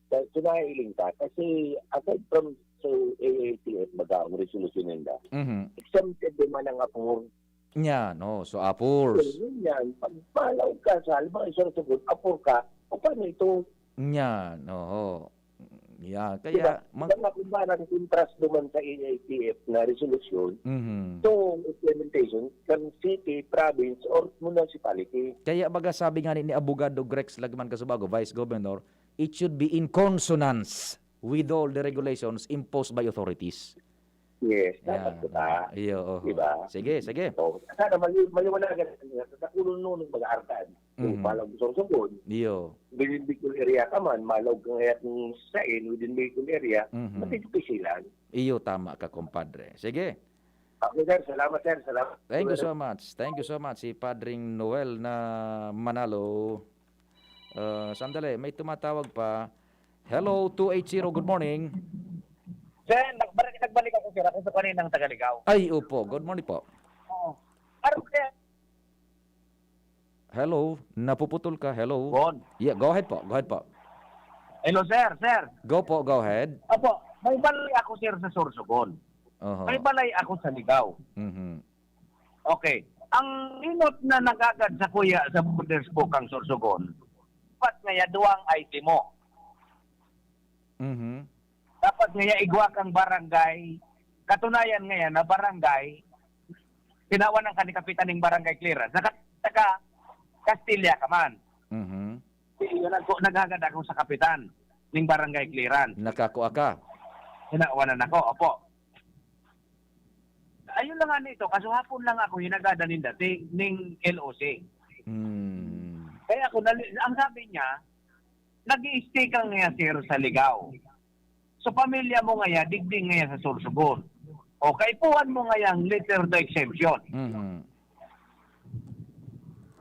sa, sa naiiling ka, kasi aside from sa A I T F, baga ang resolusyon nila, Mhm. exempted naman ang apor. Yan, oh, so apors. So, yun yan. Pag malaw ka sa, halimbawa, isang sagot, apor ka, o paano ito? Yan, oho. Yan, Diba? kaya, mag- Diba nga kung parang contrast naman sa A I T F na resolusyon, Mhm. so implementation kan city, province, or municipality. Kaya baga sabi nga ni, ni Abogado Grex Lagman Casubago, Vice Governor, it should be in consonance with all the regulations imposed by authorities. Yes, dapat Yan. ko ta. Iyo, oho. Diba? Sige, sige. So, sana mali- maliwanagan sa kulong nung mga arkan. Kung Mhm. palang Sorsogon, Iyo. within Bicol area ka man, malaw ka nga kung saan, within Bicol area, Mhm. matitipisilan. Iyo, tama ka, compadre. Sige. Okay, sir. Salamat, sir. Salamat. Thank you so much. Thank you so much. Si Padring Noel na Manalo. Ah, sandali, may tumatawag pa. Hello, two eight zero, good morning. Sir, nagbalik, nagbalik ako, sir. Ako sa kaninang tagaligaw. Ay, opo. Good morning po. Oo. Ano, sir? Hello, napuputol ka. Hello. Bon. Yeah, go ahead po. Go ahead po. Hello, sir. Sir. Go po, go ahead. Opo, may balay ako, sir, sa Sorsogon. Oho. May balay ako sa Ligao. Mhm. Okay. Ang inot na nagagad sa kuya sa borders po kang Sorsogon, dapat ngaya duwang I D mo. Mhm. Dapat ngaya igwa kang barangay. Katunayan ngaya na barangay, tinawan ng kanikapitan ng barangay clearance. Saka, saka Kastilya ka man. Mhm. Yun, nag- naghagad ako sa kapitan ng barangay clearance. Nakakua ka. Hinawanan ako, opo. Ayun lang nga nito, kasuhapon lang ako hinagadan ng dati ng L O C. Hmm. Kaya ako, nali- ang sabi niya, nag-i-stay ka ngayon, sir, sa Ligao. So, pamilya mo ngayon, digdi ngayon sa Sorsogon. O, kaipuhan mo ngayon letter of exemption. Mhm.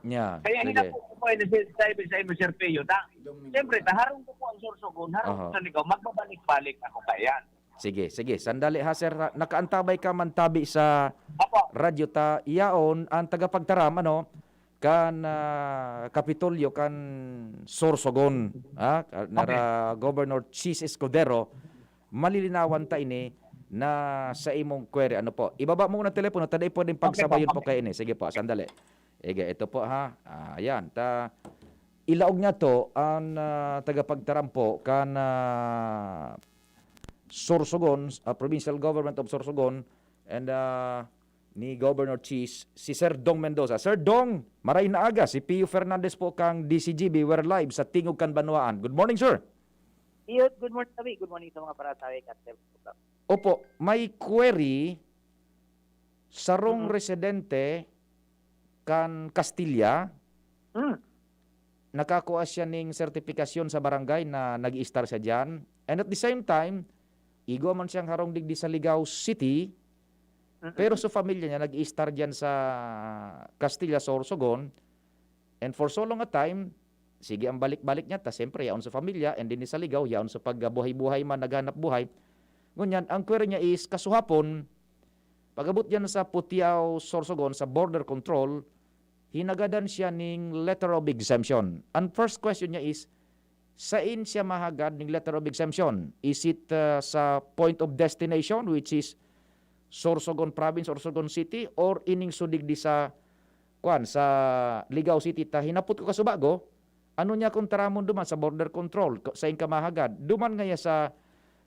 Yeah, Kaya sige. Hinapo ko po yun sa, sa, sa imo, Sir Pio, ta? Siyempre, ta, harong ko po ang Sorsogon, harong Aha. ko sa Ligao, magbabalik-balik ako kaya. Sige, sige. Sandali ha, sir. Ha? Nakaantabay ka man tabi sa Opo. radyo ta. Yaon, ang tagapagtaram, ano, kan ah, Kapitolyo, kan Sorsogon, ha? Nara Governor Chiz Escudero, malilinawan ta ini na sa imong query. Ano po? Ibaba mo muna ang telepono, ta dai pwedeng pagsabayon po kayo ini. Sige po, sandali. Ige, ito po ha. Ah, ayan, ta ilaog niya to ang ah, tagapagtaram po kan ah, Sorsogon, ah, Provincial Government of Sorsogon, and ah, ni Governor Chiz, si Sir Dong Mendoza. Sir Dong, maray na aga, si Pio Fernandez po kang D C G B, we're live sa Tingog kan Banwaan. Good morning, sir. Iyot, good morning, Tabi. Good morning sa mga paratawi at sa program. Opo, may query, sarong Mhm. residente kan Castilla, Hmm. nakakua siya ning sertifikasyon sa barangay na nag-i-star siya diyan. And at the same time, igwa man siyang harong digdi sa Ligao City, Mm-mm. pero sa pamilya niya nag-i-star diyan sa Castilla, Sorsogon. And for so long a time, sige ang balik-balik niya, ta siyempre yaon sa pamilya, and din sa Ligao, yaon sa pagbuhay-buhay man, naghanap buhay. Ngunyan, ang query niya is, kasuhapon, pag-abot diyan sa Putiao, Sorsogon, sa border control, hinagadan siya ning letter of exemption. Ang first question niya is, sain siya mahagad ning letter of exemption? Is it uh, sa point of destination, which is Sorsogon Province, Sorsogon City, or ining sudig di sa, kwan, sa Ligao City? Ta hinapot ko kasubago, ano niya kung taramon duman sa border control, ko- sain ka mahagad? Duman ngaya sa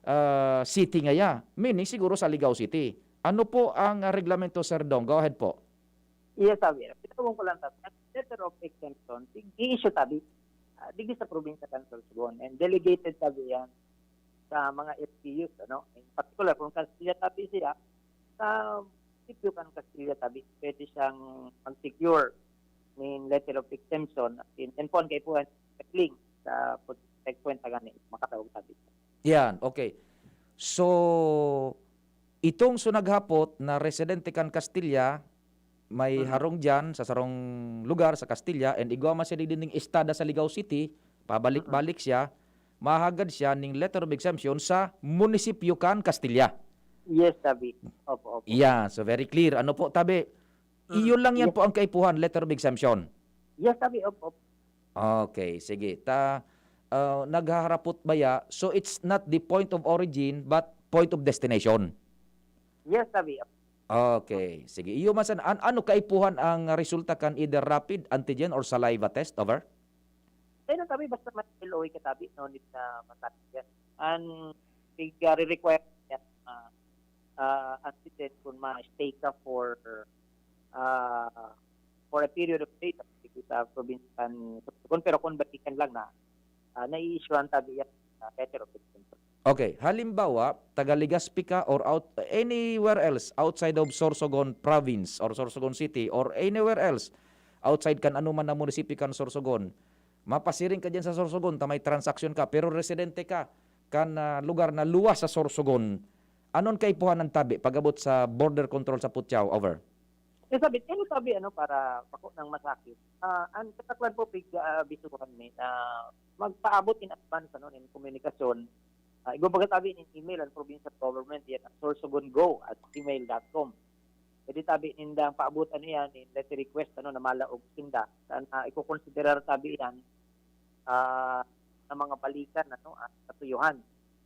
ah, city ngaya, meaning siguro sa Ligao City. Ano po ang ah, reglamento, Sir Dong? Go ahead po. Yes, Javier. Pitawang ko lang, Tabi. Ang letter of exemption, i-issue, Tabi, ah, digdi sa probinsya kan Sorsogon, and delegated, Tabi, yan sa mga F P Us, ano? In particular, kung Castilla, Tabi siya, sa munisipyo kan Castilla, Tabi, pwede siyang mag-secure nin letter of exemption, in, in pon kaipuhan, link sa pag-, checkpoint na gani, makatawag, Tabi. Yan, okay. So, itong sunaghapot na residente kan Castilla, may Mhm. harong diyan sa sarong lugar sa Castilla, and igwa man siya digdi ning estada sa Ligao City, pabalik-balik siya, mahagad siya ning letter of exemption sa munisipyo kan Castilla. Yes, Tabi. Opo, opo. Yeah, so very clear. Ano po, Tabi? Mm, Iyon lang yan yes. po ang kaipuhan, letter of exemption. Yes, Tabi. Opo, opo. Okay, sige. Ta, ah, naghaharapot ba ya? So it's not the point of origin but point of destination. Yes, Tabi. Okay, sige. Iyo man san, an-, ano kaipuhan ang resulta kan either rapid antigen or saliva test? Over? Kaya na, Tabi, basta may L O A ka, Tabi, no need na matake yan. Ang pig-require niya, ah, ah, antigen kung ma-stay ka for, ah, for a period of days, sa probinsya kan Sorsogon, pero kung balikan lang na, ah, nai-issuehan, Tabi, yan, ah, letter of exemption. Okay, halimbawa, taga Legazpi ka or out, anywhere else outside of Sorsogon province or Sorsogon City or anywhere else outside kan anuman na munisipyo kan Sorsogon, mapasiring ka diyan sa Sorsogon ta may transaksyon ka, pero residente ka kan ah, lugar na luwas sa Sorsogon, anon kaipuhan ang tabi pag-abot sa border control sa Putiao? Over. Kaya sabi, kaya sabi, ano, para bako nang masakit, ah, ang kataklan po, pig-, ah, bisuhan mi na magpaabot in advance, ano, nin komunikasyon. Ah, igwa baga tabi nin email ang provincial government, yan ang sorsogon go at gmail dot com. Pwede tabi nindang paabotan iyan in letter request, ano, na malaog sinda. Sana ikokonsiderar tabi iyan, ah, na mga balikan, ano, at katuyuhan.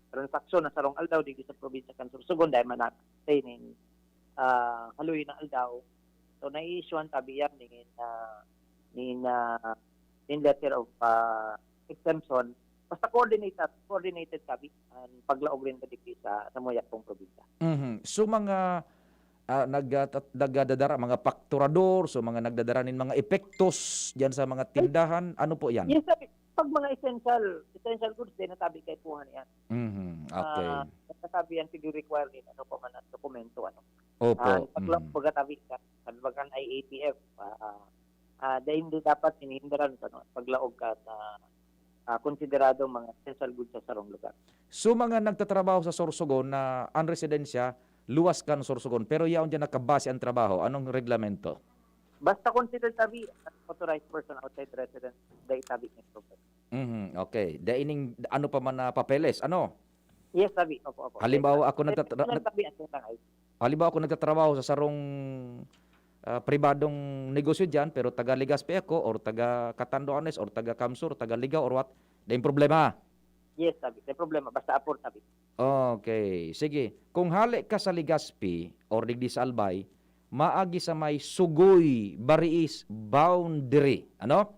Transaksyon na sarong aldaw digdi sa probinsya kan Sorsogon, dahil manatay nin, ah, haloy na aldaw. So, nai-issuehan tabi iyan nin, ah, nin, ah, nin letter of, ah, exemption. Basta coordinated, coordinated tabi ang paglaog rin digdi sa, sa Muyapong probinsya. Mhm. So, mga, ah, nag-, ah, tat-, nagdadara, mga pakturador, so mga nagdadara nin mga epektos diyan sa mga tindahan, ano po yan? Yes, sabi, pag mga essential, essential goods din, natabi kay puhan yan. Mhm, okay. Ah, natabi yan, pig-require din, ano pa man ang dokumento, ano. Opo, Ah, pag, mhm. Pagkatabi ka, sabi ba kan I A T F, ah, ah, dahil hindi dapat hinihindaran ka, no? Paglaog ka na, ah, konsiderado mga essential goods sa sarong lugar. So, mga nagtatrabaho sa Sorsogon na ang residensya, luwas kan Sorsogon, pero yaon diyan nakabase ang trabaho. Anong reglamento? Basta considered tabi, authorized person outside residence, dai tabi may problema. Mhm, okay. Dai ining ano pa man na papeles, ano? Yes, tabi. Opo, opo. Halimbawa, ako Pero nagtatra-, lang nag-, tabi, ang lang ay. Halimbawa, ako nagtatrabaho sa sarong, ah, pribadong negosyo diyan, pero taga Legazpi ako, or taga Catanduanes, or taga Kamsur, taga Ligao, or what, dai problema. Yes, tabi. May problema. Basta apor, tabi. Okay, sige. Kung hale ka sa Legazpi or digdi sa Albay, maagi sa may Sugoy, Bariis boundary, ano?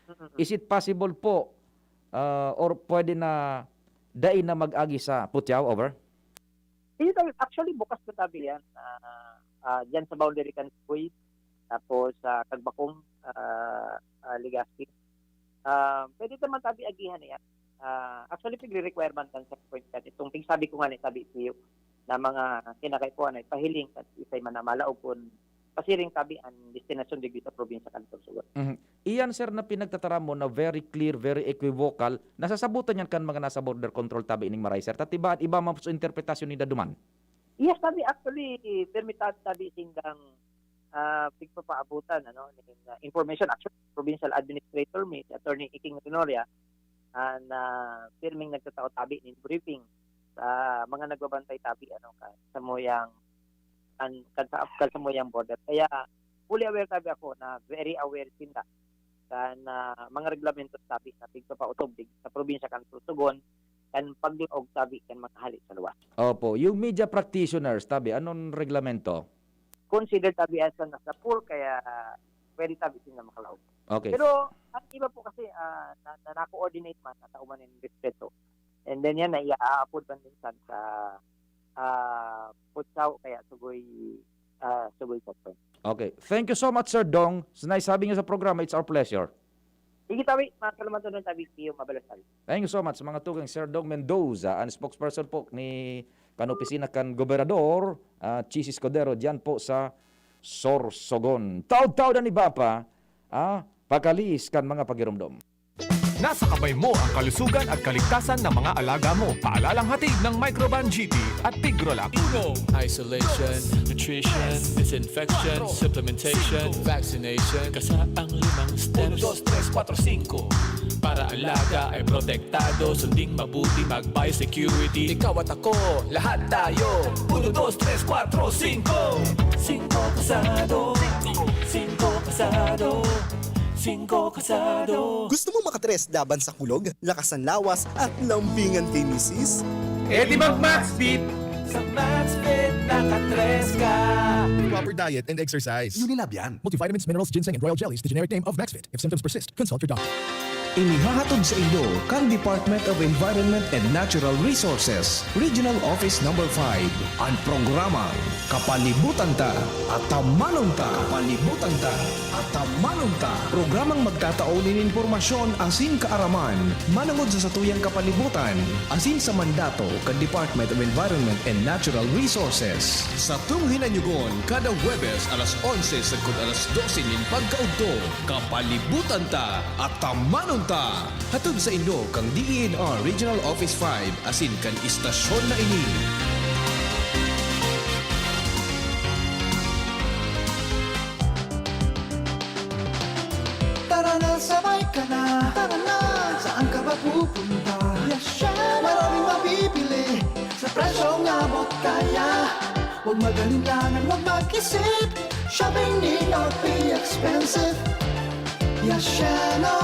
Mm-mm. Is it possible po, ah, or pwede na dai na mag-agi sa Putiao, over? Hindi, actually, bukas na tabi yan. Ah, ah, dyan sa boundary kan Sugoy, tapos sa Tagbakong, ah, ah, Legazpi. Ah, pwede naman tabi agihan niya. Ah, actually, pigre-requirement kan sa point kan itong pigsabi ko nga ni tabi iyo na mga kinakaipuhan ay pahiling at isay man na malaog kun pasiring tabi ang destinasyon digdi sa probinsya kan Sorsogon. Mhm. Iyan, sir, na pinagtataram mo na very clear, very equivocal, nasasabutan yan kan mga nasa border control tabi ining maray, sir. Ta iba, iba man sa interpretasyon ni daduman. Yes, tabi, actually, permitado tabi sindang ah, pigpapaabotan, ano, nin, ah, information. Actually, provincial administrator mi, si Attorney Iking Renoria, an, ah, pirming nagtatao tabi nin briefing sa mga nagbabantay tabi, ano, kan samuyang, kan, kan sa, kan samuyang border. Kaya, fully aware tabi ako na very aware sinda kan, ah, mga reglamento tabi na pigpapautob dig-, sa probinsya kan Sorsogon, kan paglaog tabi kan mga hale sa luwas. Opo. Yung media practitioners tabi, anong reglamento? Consider tabi as an asapul, kaya pwede tabi sila makalaog. Okay. Pero ang iba po kasi, ah, na, na, na-coordinate man, natao man yung respeto. And then yan, naiaapod man minsan sa, ah, Putsaw, kaya Sugoy, ah, Sugoy Checkpoint. Okay. Thank you so much, Sir Dong. Sa naisabing niyo sa programa, it's our pleasure. Sige, tabi. Masalamat na tabi. Iyo, mabalas tabi. Thank you so much, mga tugang. Sir Dong Mendoza, ang spokesperson po ni kan opisina kan Gobernador, ah, Chiz Escudero, diyan po sa Sorsogon. Taud-taud an iba pa, ah, pagkaliis kan mga pagiromdom. Nasa kamay mo ang kalusugan at kaligtasan ng mga alaga mo. Paalalang hatid ng Microban G P at Pigrolac. Uno. Isolation, nutrition, disinfection, supplementation, vaccination. Kasa ang limang steps. Uno, dos, tres, kuwatro, singko. Para alaga ay protektado, sunding mabuti, mag-biosecurity. Ikaw at ako, lahat tayo. Uno, dos, tres, kuwatro, singko. Singko kasado. Singko kasado. Singko kasado. Gusto mo makatres laban sa kulog, lakas ng lawas, at lambingan kay misis? E di mag-Maxfit! Sa Maxfit, nakatres ka! Proper diet and exercise. Unilab yan. Multivitamins, minerals, ginseng, and royal jellies, the generic name of Maxfit. If symptoms persist, consult your doctor. Inihahatod sa inyo kan Department of Environment and Natural Resources, Regional Office Number five, an programang Kapalibutan Ta, Atamanon Ta. Kapalibutan Ta, Atamanon Ta. Programang magtatao nin impormasyon asin kaaraman manongod sa satuyang kapalibutan asin sa mandato kan Department of Environment and Natural Resources. Satong hinanyugon kada Huwebes alas onse sagkod alas dose nin pagkaudto. Kapalibutan Ta, Atamanon Ta! Hatod sa inyo kan D E N R Regional Office five asin kan istasyon na ini. Huwag magalinlangan, huwag mag-isip. Shopping need not be expensive. Yashano,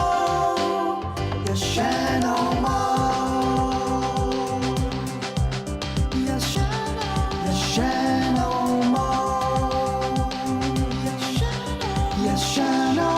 Yashano Mall. Yashano, Yashano Mall. Yashano, Yashano.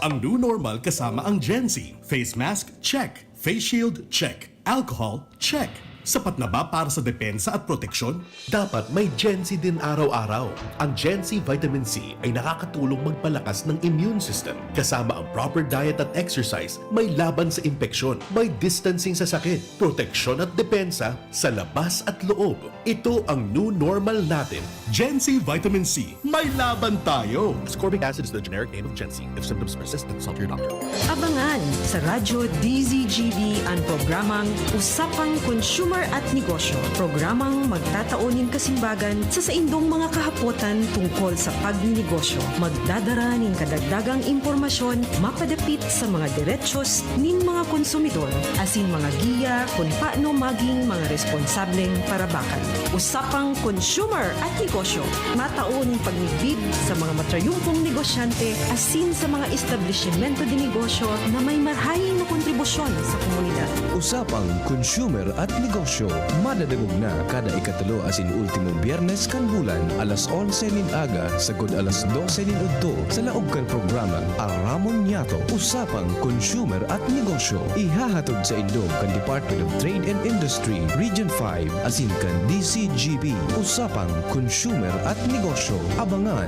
Ang new normal kasama ang Gen Z. Face mask, check. Face shield, check. Alcohol, check. Sapat na ba para sa depensa at proteksyon? Dapat may Gen Z din araw-araw. Ang Gen Z Vitamin C ay nakakatulong magpalakas ng immune system. Kasama ang proper diet at exercise, may laban sa impeksyon, may distancing sa sakit, proteksyon at depensa sa labas at loob. Ito ang new normal natin. Gen Z Vitamin C, may laban tayo! Ascorbic acid is the generic name of Gen Z. If symptoms persist, consult your doctor. Abangan sa Radyo D Z G B an programang Usapang Consumer at Negosyo. Programang magtatao nin kasimbagan sa saindong mga kahapotan tungkol sa pagnenegosyo. Magdadara nin kadagdagang impormasyon mapadapit sa mga derechos nin mga konsumidor asin mga giya kun paano maging mga responsableng parabakan. Usapang Consumer at Negosyo, matao nin pagmidbid sa mga matrayumpong negosyante asin sa mga establisimento de negosyo na may marahay na kontribusyon sa komunidad. Usapang Consumer at Negosyo, madadangog na kada ikatulo asin ultimong Biyernes kan bulan, alas onse nin aga sagkod alas dose nin udto, sa laog kan programang Aramon Niyato, Usapang Consumer at Negosyo. Ihahatod saindo kan Department of Trade and Industry, Region five, asin kan D C G B. Usapang Consumer at Negosyo. Abangan!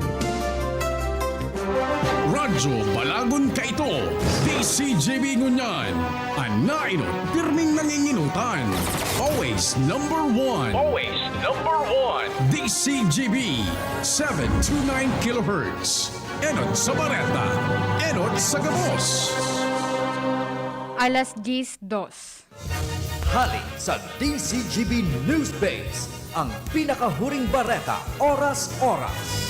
Radyo Balagon kaito, D C G B ngunyan. An nainot, pirming nanginginutan. Always number one. Always number one. D C G B, seven two nine kilohertz. Enot sa bareta. Enot sa gabos. Alas diyes dos. Hali sa D C G B News Base, ang pinakahuring bareta, oras-oras.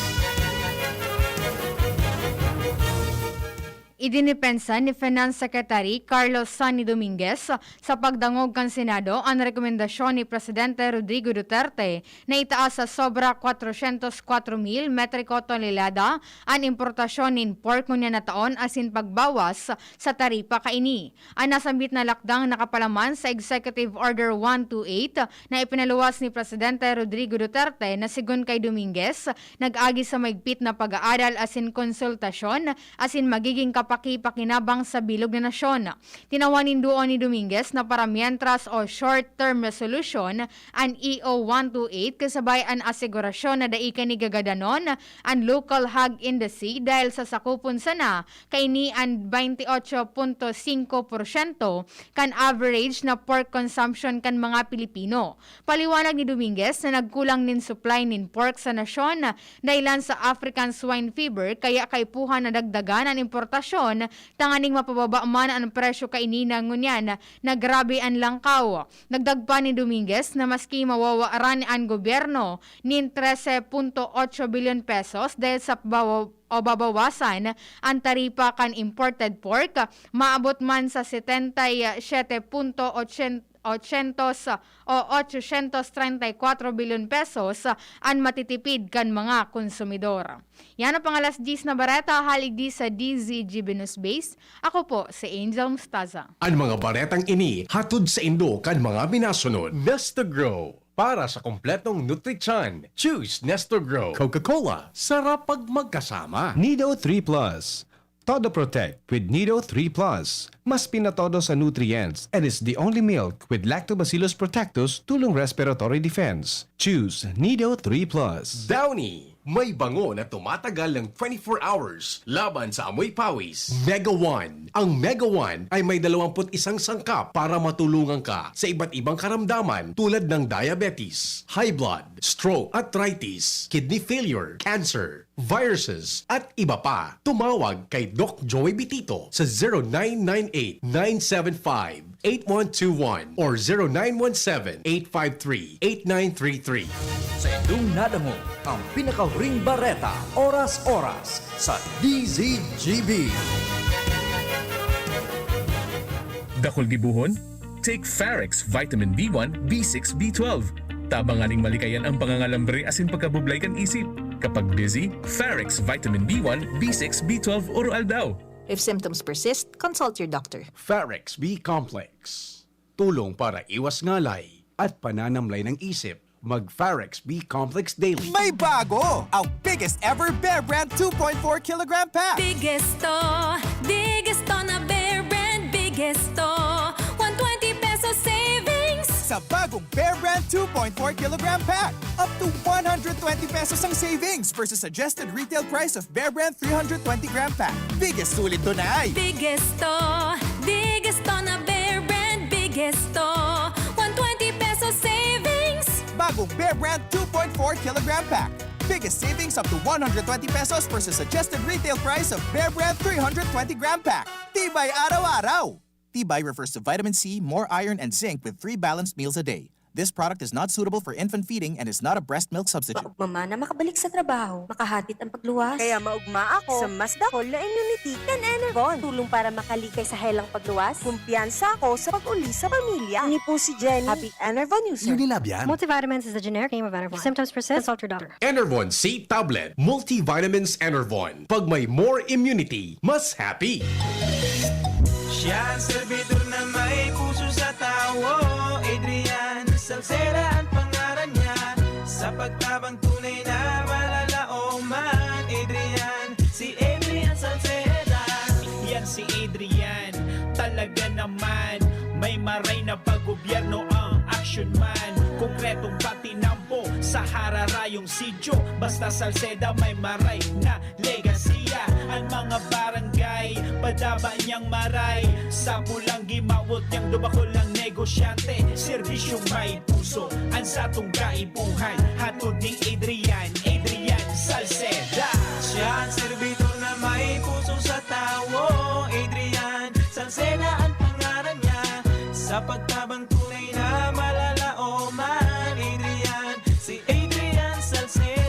Idinipensa ni Finance Secretary Carlos Sonny Dominguez sa pagdangog kan Senado an rekomendasyon ni Presidente Rodrigo Duterte na itaas sa sobra kwatrosyentos kwatro mil metriko tonelada an importasyon nin pork ngunyan na taon asin pagbawas sa taripa kaini. An nasambit na lakdang nakapalaman sa Executive Order one two eight na ipinaluwas ni Presidente Rodrigo Duterte na, segun kay Dominguez, nag-agi sa maigpit na pag-aaral asin konsultasyon asin magiging kapakipakinabang sa bilog na nasyon. Tinawan nin duon ni Dominguez na paramientras o short-term resolution an E O one two eight kasabay an asegurasyon na dai kani gagadanon an local hog in the sea dahil sa sakupon sana kaini an baynte otso punto singko porsyento kan average na pork consumption kan mga Pilipino. Paliwanag ni Dominguez na nagkulang nin supply nin pork sa nasyon dahilan sa African Swine Fever, kaya kaipuhan na dagdagan an importasyon tanganing mapababa man an presyo kaini na ngunyan na grabe an langkaw. Dagdag pa ni Dominguez na maski mawawaran an gobyerno nin trese punto otso bilyon pesos dahil sa bawa- o babawasan an taripa kan imported pork, maabot man sa setenta y siete punto ochenta, ochenta o ochocientos treinta y cuatro bilyon pesos an matitipid kan mga konsumidor. Yan ang pang alas diyes na bareta, hali digdi sa D Z G B News Base. Ako po si Angel Mustaza. An mga baretang ini hatod saindo kan mga minasunod. Nestogro, para sa kompletong nutrisyon, choose Nestogro. Coca-Cola, sarap pag magkasama. Nido three plus. Todo Protect with Nido three plus. Mas pinatodo sa nutrients and is the only milk with Lactobacillus protectus, tulong respiratory defense. Choose Nido three plus. Downy, may bango na tumatagal ng twenty-four hours laban sa amoy pawis. Mega One. Ang Mega One ay may dalawampu't isang sangkap para matulungan ka sa iba't ibang karamdaman tulad ng diabetes, high blood, stroke, arthritis, kidney failure, cancer, viruses, at iba pa. Tumawag kay Doc Joey Bitito sa zero nine nine eight, nine seven five, eight one two one or zero nine one seven, eight five three, eight nine three three. Sa indong nadangog ang pinakahuring bareta, oras-oras, sa D Z G B. Dakul gibohon? Take Farex Vitamin B one, B six, B twelve. Tabang nganing malikayan ang pangangalambre asin pagkabublay kan isip. Kapag busy, Pharex Vitamin B one, B six, B twelve, Oro Aldaw. If symptoms persist, consult your doctor. Pharex B Complex. Tulong para iwas ngalay at pananamlay ng isip. Mag Pharex B Complex Daily. May bago! Ang biggest ever Bear Brand two point four kilogram pack! Biggest to, biggest to na Bear Brand, biggest to. One twenty peso savings! Sa bagong Bear Brand two point four kilogram pack, up to one hundred twenty pesos ang savings versus suggested retail price of Bear Brand three hundred twenty gram pack. Biggest sulit to na ay! Biggest to, biggest to na Bear Brand, biggest to. One twenty peso savings! Bagong Bear Brand two point four kilogram pack. Biggest savings up to one hundred twenty pesos versus suggested retail price of Bear Brand three hundred twenty gram pack. Tibay araw-araw! Tibay refers to vitamin C, more iron, and zinc with three balanced meals a day. This product is not suitable for infant feeding and is not a breast milk substitute. Maugma man na makabalik sa trabaho, makahatid ang pagluwas. Kaya maugma ako sa mas dakol na immunity kan Enervon. Tulong para makalikay sa helang pagluwas. Kumpiyansa ako sa pag-uli sa pamilya. Ini po si Jenny, happy Enervon user. Unilab yan. Multivitamins is the generic name of Enervon. If symptoms persist, consult your doctor. Enervon C Tablet, Multivitamins Enervon. Pag may more immunity, mas happy. Siya ang servidor na may puso sa tawo. Adrian Salceda ang pangaran niya. Sa pagtabang tunay na malalaoman. Adrian, si Adrian Salceda. Yan si Adrian, talaga naman. May maray na pag-gobyerno ang action man. Konkretong patinampo sa hararayong sityo. Basta Salceda may maray na legasiya. Ang mga barangay, padaba niyang maray. Sa pulang gimawot niyang dubakol ang negosyante. Serbisyong may puso, ang satong kaipuhan. Hatod ni Adrian, Adrian Salceda. Siya ang servidor na may puso sa tawo. Adrian Salceda ang pangaran niya. Sa pagtabang tunay na malalaoman. Adrian, si Adrian Salceda.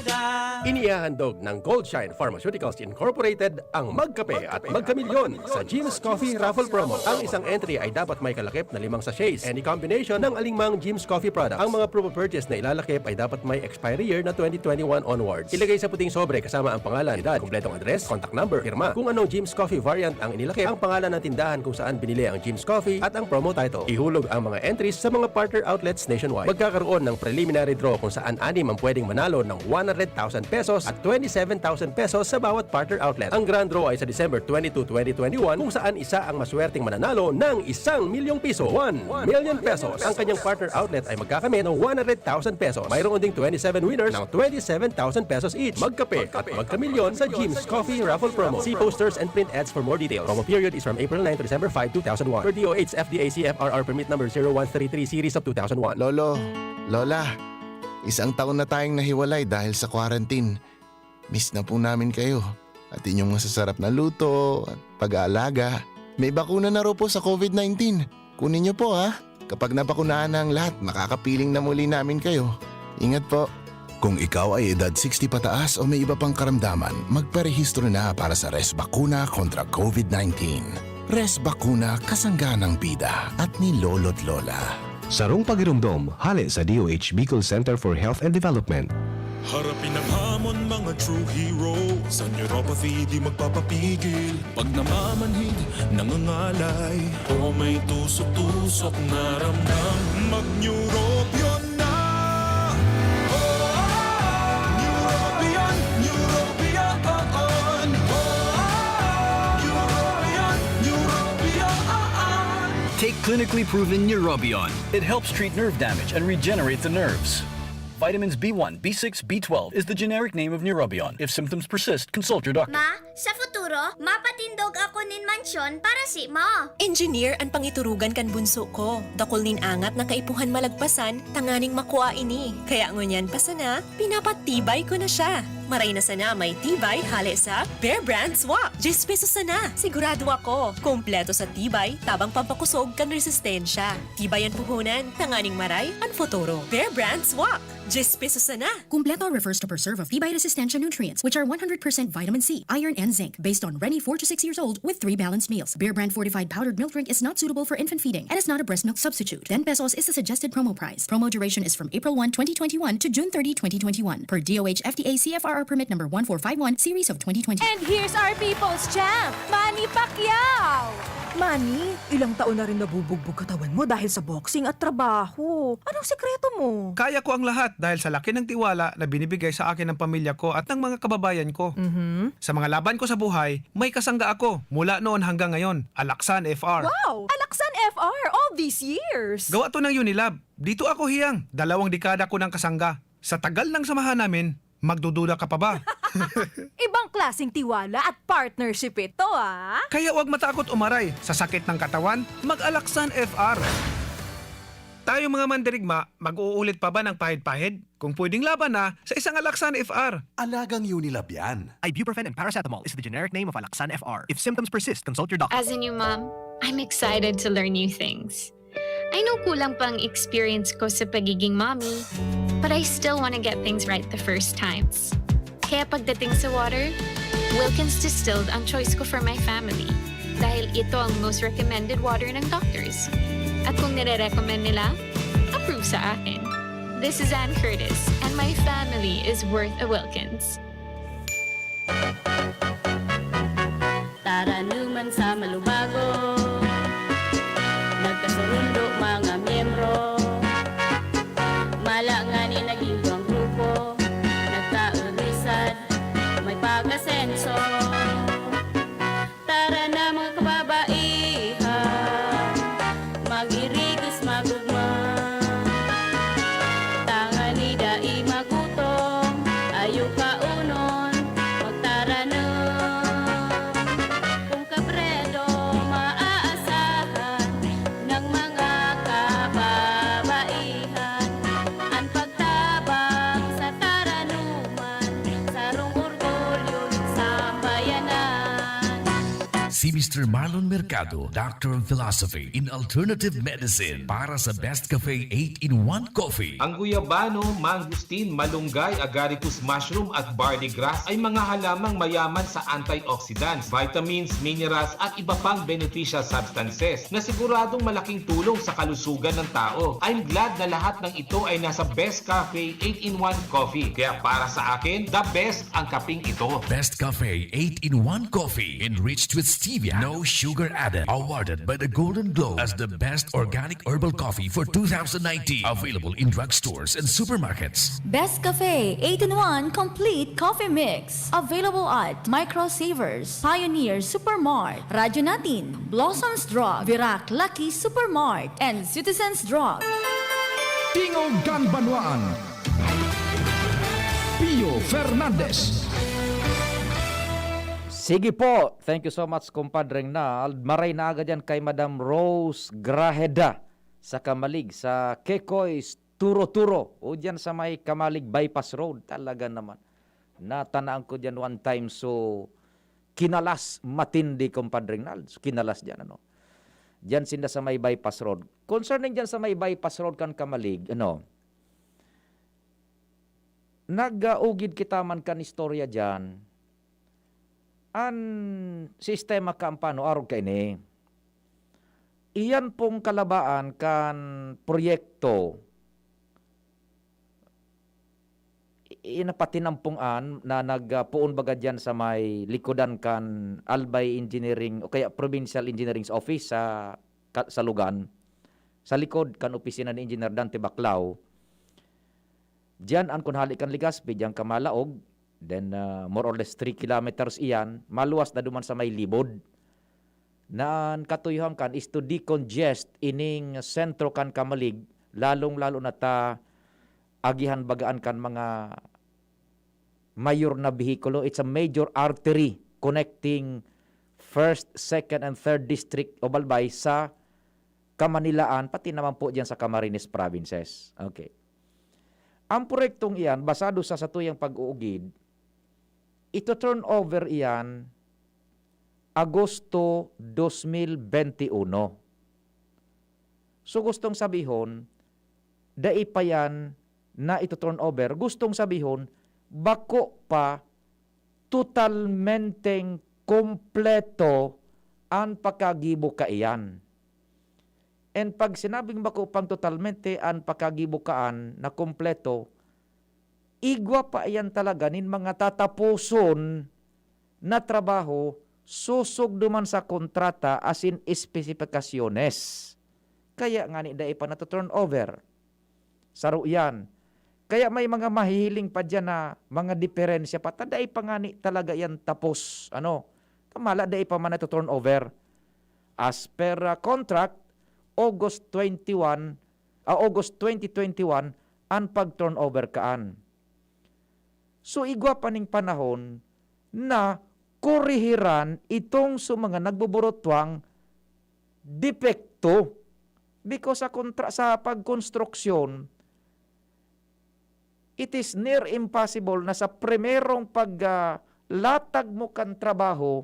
Inihahandog ng Goldshine Pharmaceuticals Incorporated ang Magkape at Magkamilyon sa Jim's Coffee Raffle Promo. Ang isang entry ay dapat may kalakip na limang sachets, any combination ng alingmang Jim's Coffee product. Ang mga promo purchase na ilalakip ay dapat may expiry year na twenty twenty-one onwards. Ilagay sa puting sobre kasama ang pangalan, edad, kompletong address, contact number, pirma. Kung anong Jim's Coffee variant ang inilakip, ang pangalan ng tindahan kung saan binili ang Jim's Coffee at ang promo title. Ihulog ang mga entries sa mga partner outlets nationwide. Magkakaroon ng preliminary draw kung saan anim ang pwedeng manalo ng one hundred thousand pesos at twenty-seven thousand pesos sa bawat partner outlet. Ang grand draw ay sa December twenty-two, twenty twenty-one, kung saan isa ang maswerteng mananalo ng isang milyong piso, one million pesos. Ang kanyang partner outlet ay magkakamit ng one hundred thousand pesos. Mayroon ding twenty-seven winners ng twenty-seven thousand pesos each. Magkape at magkamilyon sa Jim's Coffee Raffle Promo. See posters and print ads for more details. Promo period is from April nine to December five, two thousand one. Per D O H F D A C F R R permit number zero one three three series of two thousand one. Lolo, Lola, isang taon na tayong nahiwalay dahil sa quarantine. Miss na po namin kayo at inyong masasarap na luto at pag-aalaga. May bakuna na raw po sa covid nineteen. Kunin niyo po, ha? Kapag nabakunahan na ang lahat, makakapiling na muli namin kayo. Ingat po. Kung ikaw ay edad sixty pataas o may iba pang karamdaman, magparehistro na para sa Res Bakuna kontra covid nineteen. Res Bakuna, kasangga ng bida at ni Lolo't Lola. Sarong pagiromdom, hale sa D O H Bicol Center for Health and Development. Harapin ang hamon, mga true heroes. Ang neuropathy di magpapapigil. Pag namamanhid, nangangalay, o may tusok-tusok na ramdam, mag-Neurobion na! Oh, Neurobion, Neurobion, oh, oh. Oh, Neurobion, Neurobion, oh, oh. Take clinically proven Neurobion. It helps treat nerve damage and regenerate the nerves. Vitamins B one, B six, B twelve is the generic name of Neurobion. If symptoms persist, consult your doctor. Ma, sa futuro, mapatindog ako nin mansyon para simo. Engineer an pangiturugan kan bunso ko. Dakul nin angat na kaipuhan malagpasan tanganing makua ini. Kaya ngunyan pa sana, pinapatibay ko na siya. Maray na sana may tibay hale sa Bear Brand Swak. Diyes pesos sana. Sigurado ako, kompleto sa tibay, tabang pampakusog kan resistensya. Tibay an puhunan, tanganing maray an futuro. Bear Brand Swak. Diyes pesos sana. Kumpleto refers to preserve of tibay resistensya nutrients, which are one hundred percent vitamin C, iron, and zinc, based on Reni four to six years old with three balanced meals. Bear Brand fortified powdered milk drink is not suitable for infant feeding and is not a breast milk substitute. Ten pesos is the suggested promo price. Promo duration is from April one, twenty twenty-one to June thirty, twenty twenty-one, per D O H F D A C F R R permit number one four five one, series of twenty twenty. And here's our people's champ, Manny Pacquiao! Manny, ilang taon na rin nabubugbog katawan mo dahil sa boxing at trabaho. Anong sikreto mo? Kaya ko ang lahat dahil sa laki ng tiwala na binibigay sa akin ng pamilya ko at ng mga kababayan ko. Mhm. Sa mga laban ko sa buhay, may kasangga ako mula noon hanggang ngayon, Alaksan F R. Wow! Alaksan F R all these years! Gawa to ng Unilab. Dito ako hiyang, dalawang dekada ko ng kasangga. Sa tagal ng samahan namin, magdududa ka pa ba? Ibang klaseng tiwala at partnership ito, ah! Kaya huwag matakot umaray sa sakit ng katawan, mag-Alaksan F R. Tayo mga mandirigma, mag-uulit pa ba ng pahid-pahid? Kung pwedeng laban na, sa isang Alaksan F R. Alagang Unilab yan. Ibuprofen and paracetamol is the generic name of Alaxan F R. If symptoms persist, consult your doctor. As a new mom, I'm excited to learn new things. I know kulang pa ang experience ko sa pagiging mommy, but I still want to get things right the first time. Kaya pagdating sa water, Wilkins Distilled ang choice ko for my family dahil ito ang most recommended water ng doctors. At kung nire-recommend nila, approve sa akin. This is Ann Curtis, and my family is worth a Wilkins. Taranuman sa Malubago, nagkasurundo mga miyembro. Mala ngani naging duwang grupo, nagkaurusad, may pag-asenso. Tara na mga kababaihan, mag-irigos magugma. Tangani dai magutom, ayo kaunon, magtaranom. Kung kabredo maaasahan ng mga kababaihan, an pagtabang sa taranuman, sarong orgulyo nin sambayanan. Si Mister Marlon Mercado, Doctor of Philosophy in Alternative Medicine, para sa Best Cafe eight-in-one Coffee. Ang guyabano, mangosteen, malunggay, agaricus mushroom at barley grass ay mga halamang mayaman sa antioxidants, vitamins, minerals at iba pang beneficial substances na siguradong malaking tulong sa kalusugan ng tao. I'm glad na lahat ng ito ay nasa Best Cafe eight-in-one Coffee. Kaya para sa akin, the best ang kaping ito. Best Cafe eight-in-one Coffee, enriched with stevia, no sugar added. Awarded by the Golden Globe as the best organic herbal coffee for two thousand nineteen. Available in drugstores and supermarkets. Best Cafe eight-in-one Complete Coffee Mix. Available at Micro Savers, Pioneer Supermart, Radyo Natin, Blossoms Drug, Virac Lucky Supermart, and Citizens Drug. Tingog kan Banwaan. Pio Fernandez. Sige po. Thank you so much, Compadre Nald. Maray na agad yan kay Madam Rose Grajeda sa Camalig, sa Kekoy's Turo-Turo. O dyan sa may Camalig Bypass Road. Talaga naman. Natanaan ko dyan one time. So, kinalas matindi, Compadre Nald. So, kinalas dyan, ano. Dyan sinda sa may Bypass Road. Concerning dyan sa may Bypass Road kan Camalig, ano, nag-ugid kita man kan istorya diyan. An sistema kan pano arog kaini. Iyan pong kalabaan kan proyekto, i-, inapatinampong an na nagpoon baga diyan sa may likodan kan Albay Engineering o kaya Provincial Engineering Office sa ka-, sa Lugan, sa likod kan opisina ni Engineer Dante Baclao. Diyan an kun hali kan Legazpi, diyan ka malaog, then, ah, more or less three kilometers iyan, maluwas na duman sa may Libod. Na an katuyohan kan is to decongest ining sentro kan Camalig, lalong-lalo na ta agihan bagaan kan mga mayor na behikulo. It's a major artery connecting first, second, and third district of Albay sa Kamanilaan, pati naman po diyan sa Camarines provinces. Okay. Ang proyektong iyan, basado sa satuyang pag-uugid, Ito-turnover iyan Agosto dos mil bente uno. So, gustong sabihon, dai pa yan na ito-turnover. Gustong sabihon, bako pa totalmenteng kompleto an pakagibo kaiyan. And pag sinabing bako pang totalmente an pakagibo kaan na kompleto, igwa pa iyan talaga nin mga tataposon na trabaho sosog duman sa kontrata asin espesipikasyones. Kaya ngani dai pa nato-turnover. Saro yan. Kaya may mga mahihiling pa diyan na mga diferensya pa, ta dai pa ngani talaga yan tapos. Ano? Kamala, dai pa man nato-turnover. As per, ah, contract, August twenty-one, ah, August twenty twenty-one, an pag-turnover kaan. So, igwa pa ning panahon na korehiran itong sa mga nagbuburutwang depekto. Because sa kontra-, sa pagkonstruksyon, it is near impossible na sa primerong pag, ah, latag mo kan trabaho,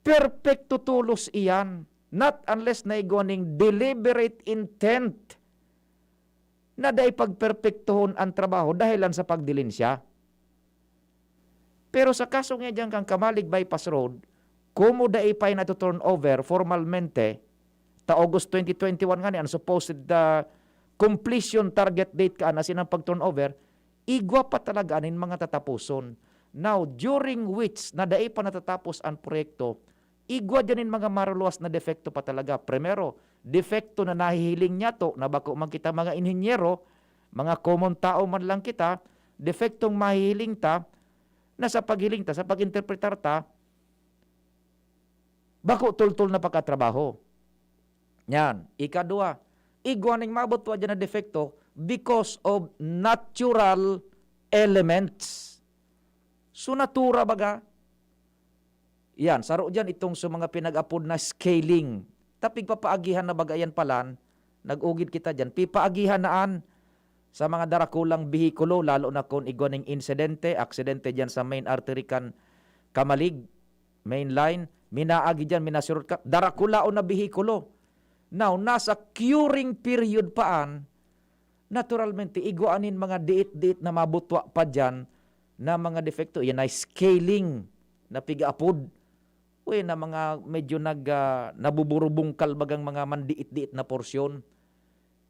perpekto tolos iyan. Not unless na igwa ning deliberate intent na dai pagperpektohon an trabaho dahelan sa pagdilinsya. Pero sa kaso nga diyan kan Kamalig Bypass Road, komo dai pa yan nato-turnover formalmente, ta August twenty twenty-one ngani an supposed, ah, completion target date kaan asin an pag-turnover, igwa pa talaga nin mga tataposon. Now, during which na dai pa natatapos an proyekto, igwa diyan nin mga maruluwas na depekto pa talaga. Primero, depekto na nahihiling niyato na bako man kita mga inhinyero, mga common tao man lang kita, depektong mahihiling ta na sa paghiling ta, sa pag-interpretar ta, bako toltol na pagkatrabaho. Yan. Ikadua, igwa ning mabutwa diyan na depekto because of natural elements. So, natura baga, yan, saro diyan itong sa mga pinag-apod na scaling. Ta pigpapaagihan na baga yan palan, nag-ugid kita diyan. Pipaagihan na an sa mga darakulang behikulo, lalo na kun igwa ning insidente, aksidente diyan sa main artery kan Kamalig, main line, minaagi diyan, minasurot ka, darakulaon na behikulo. Now, nasa curing period pa an, naturalmente, igwa nin mga diit-diit na mabutwa pa diyan na mga depekto. Yan ay scaling na pig-apod. Uy, na mga medyo nag, ah, nabuburubungkal bagang mga mandiit-diit na porsyon.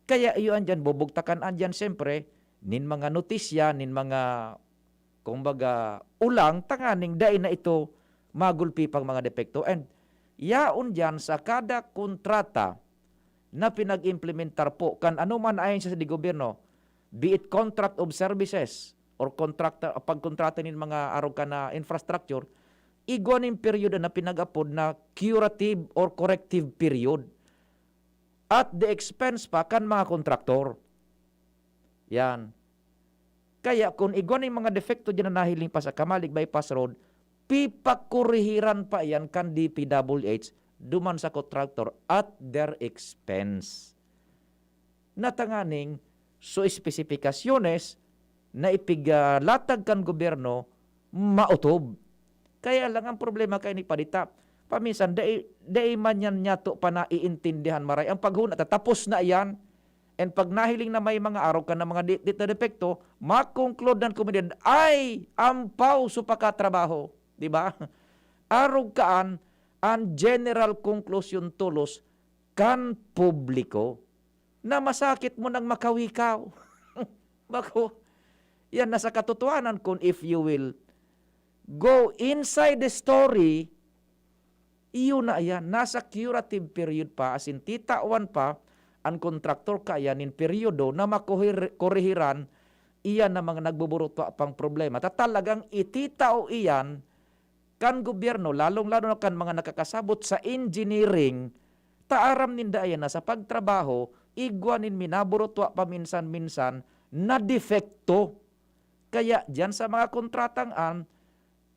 Kaya iyo andiyan, bubugtakan andiyan, siyempre, nin mga notisya, nin mga, kumbaga, ulang, tanganing dai na ito magulpi pang mga depekto. And yaon diyan sa kada kontrata na pinag-implementar po kan anoman na ahensya de gobyerno, be it contract of services or contract, pagkontrata nin mga arog ka na infrastructure, igwa nin peryodo na pinag-apod na curative or corrective period at the expense pa kan mga kontraktor. Yan. Kaya kun igwa nin mga depekto diyan na nahiling pa sa Kamalig Bypass Road, pipakurihiran pa yan kan D P W H duman sa kontraktor at their expense. Na tanganing so espesipikasyones na ipiglatag kan gobyerno maotob. Kaya lang ang problema kaini pa dita, paminsan dai, dai man yan niyato pa naiintindihan maray. Ang paghuna ta, tapos na iyan. And pag nahiling na may mga arog ka na mga di-, di na depekto, makonklude ang komunidad, "Ay, ampaw so pakatrabaho." Di ba? Arog kaan an general conclusion tolos kan publiko na masakit mo nang makawikaw. Bako, yan nasa katotohanan kun if you will go inside the story, iyo na yan, nasa curative period pa, as in, titawan pa an kontraktor kaya nin peryodo na makuhir-, korehiran iyan na mga nagbuburutwa pang problema. Ta talagang ititao iyan kan gobyerno, lalong-lalo na kan mga nakakasabot sa engineering, ta aram ninda ayan na sa pagtrabaho, igwa nin minaburutwa paminsan-minsan na depekto. Kaya diyan sa mga kontratang an,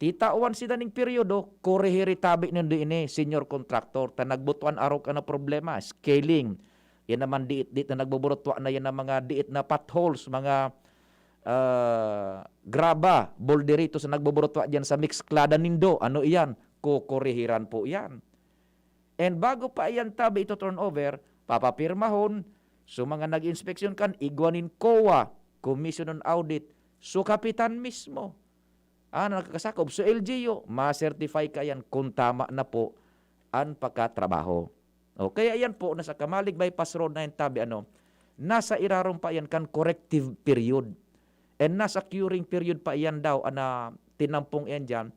titawan sinda ning peryodo, korehiri tabi nindo ini, senior contractor, ta nagbutwan arog ka na problema, scaling. Yan naman diit-diit na nagbuburutwa na yan ng mga diit na potholes, mga ah, graba, bolderito sa nagboborotwa diyan sa mixklada nindo. Ano iyan? Kokorihiran po iyan. And bago pa iyan tabi ito turnover, papapirmahon, so mga nag-inspeksyon kan igwa nin COA, Commission on Audit, so kapitan mismo. Ah, na nakakasakob. So, L G U, ma-certify ka yan kung tama na po an pagkatrabaho. O, kaya yan po, nasa Kamalig Bypass Road na yan tabi, ano, nasa irarom pa yan kan corrective period. And nasa curing period pa yan daw, ana, tinampong yan dyan.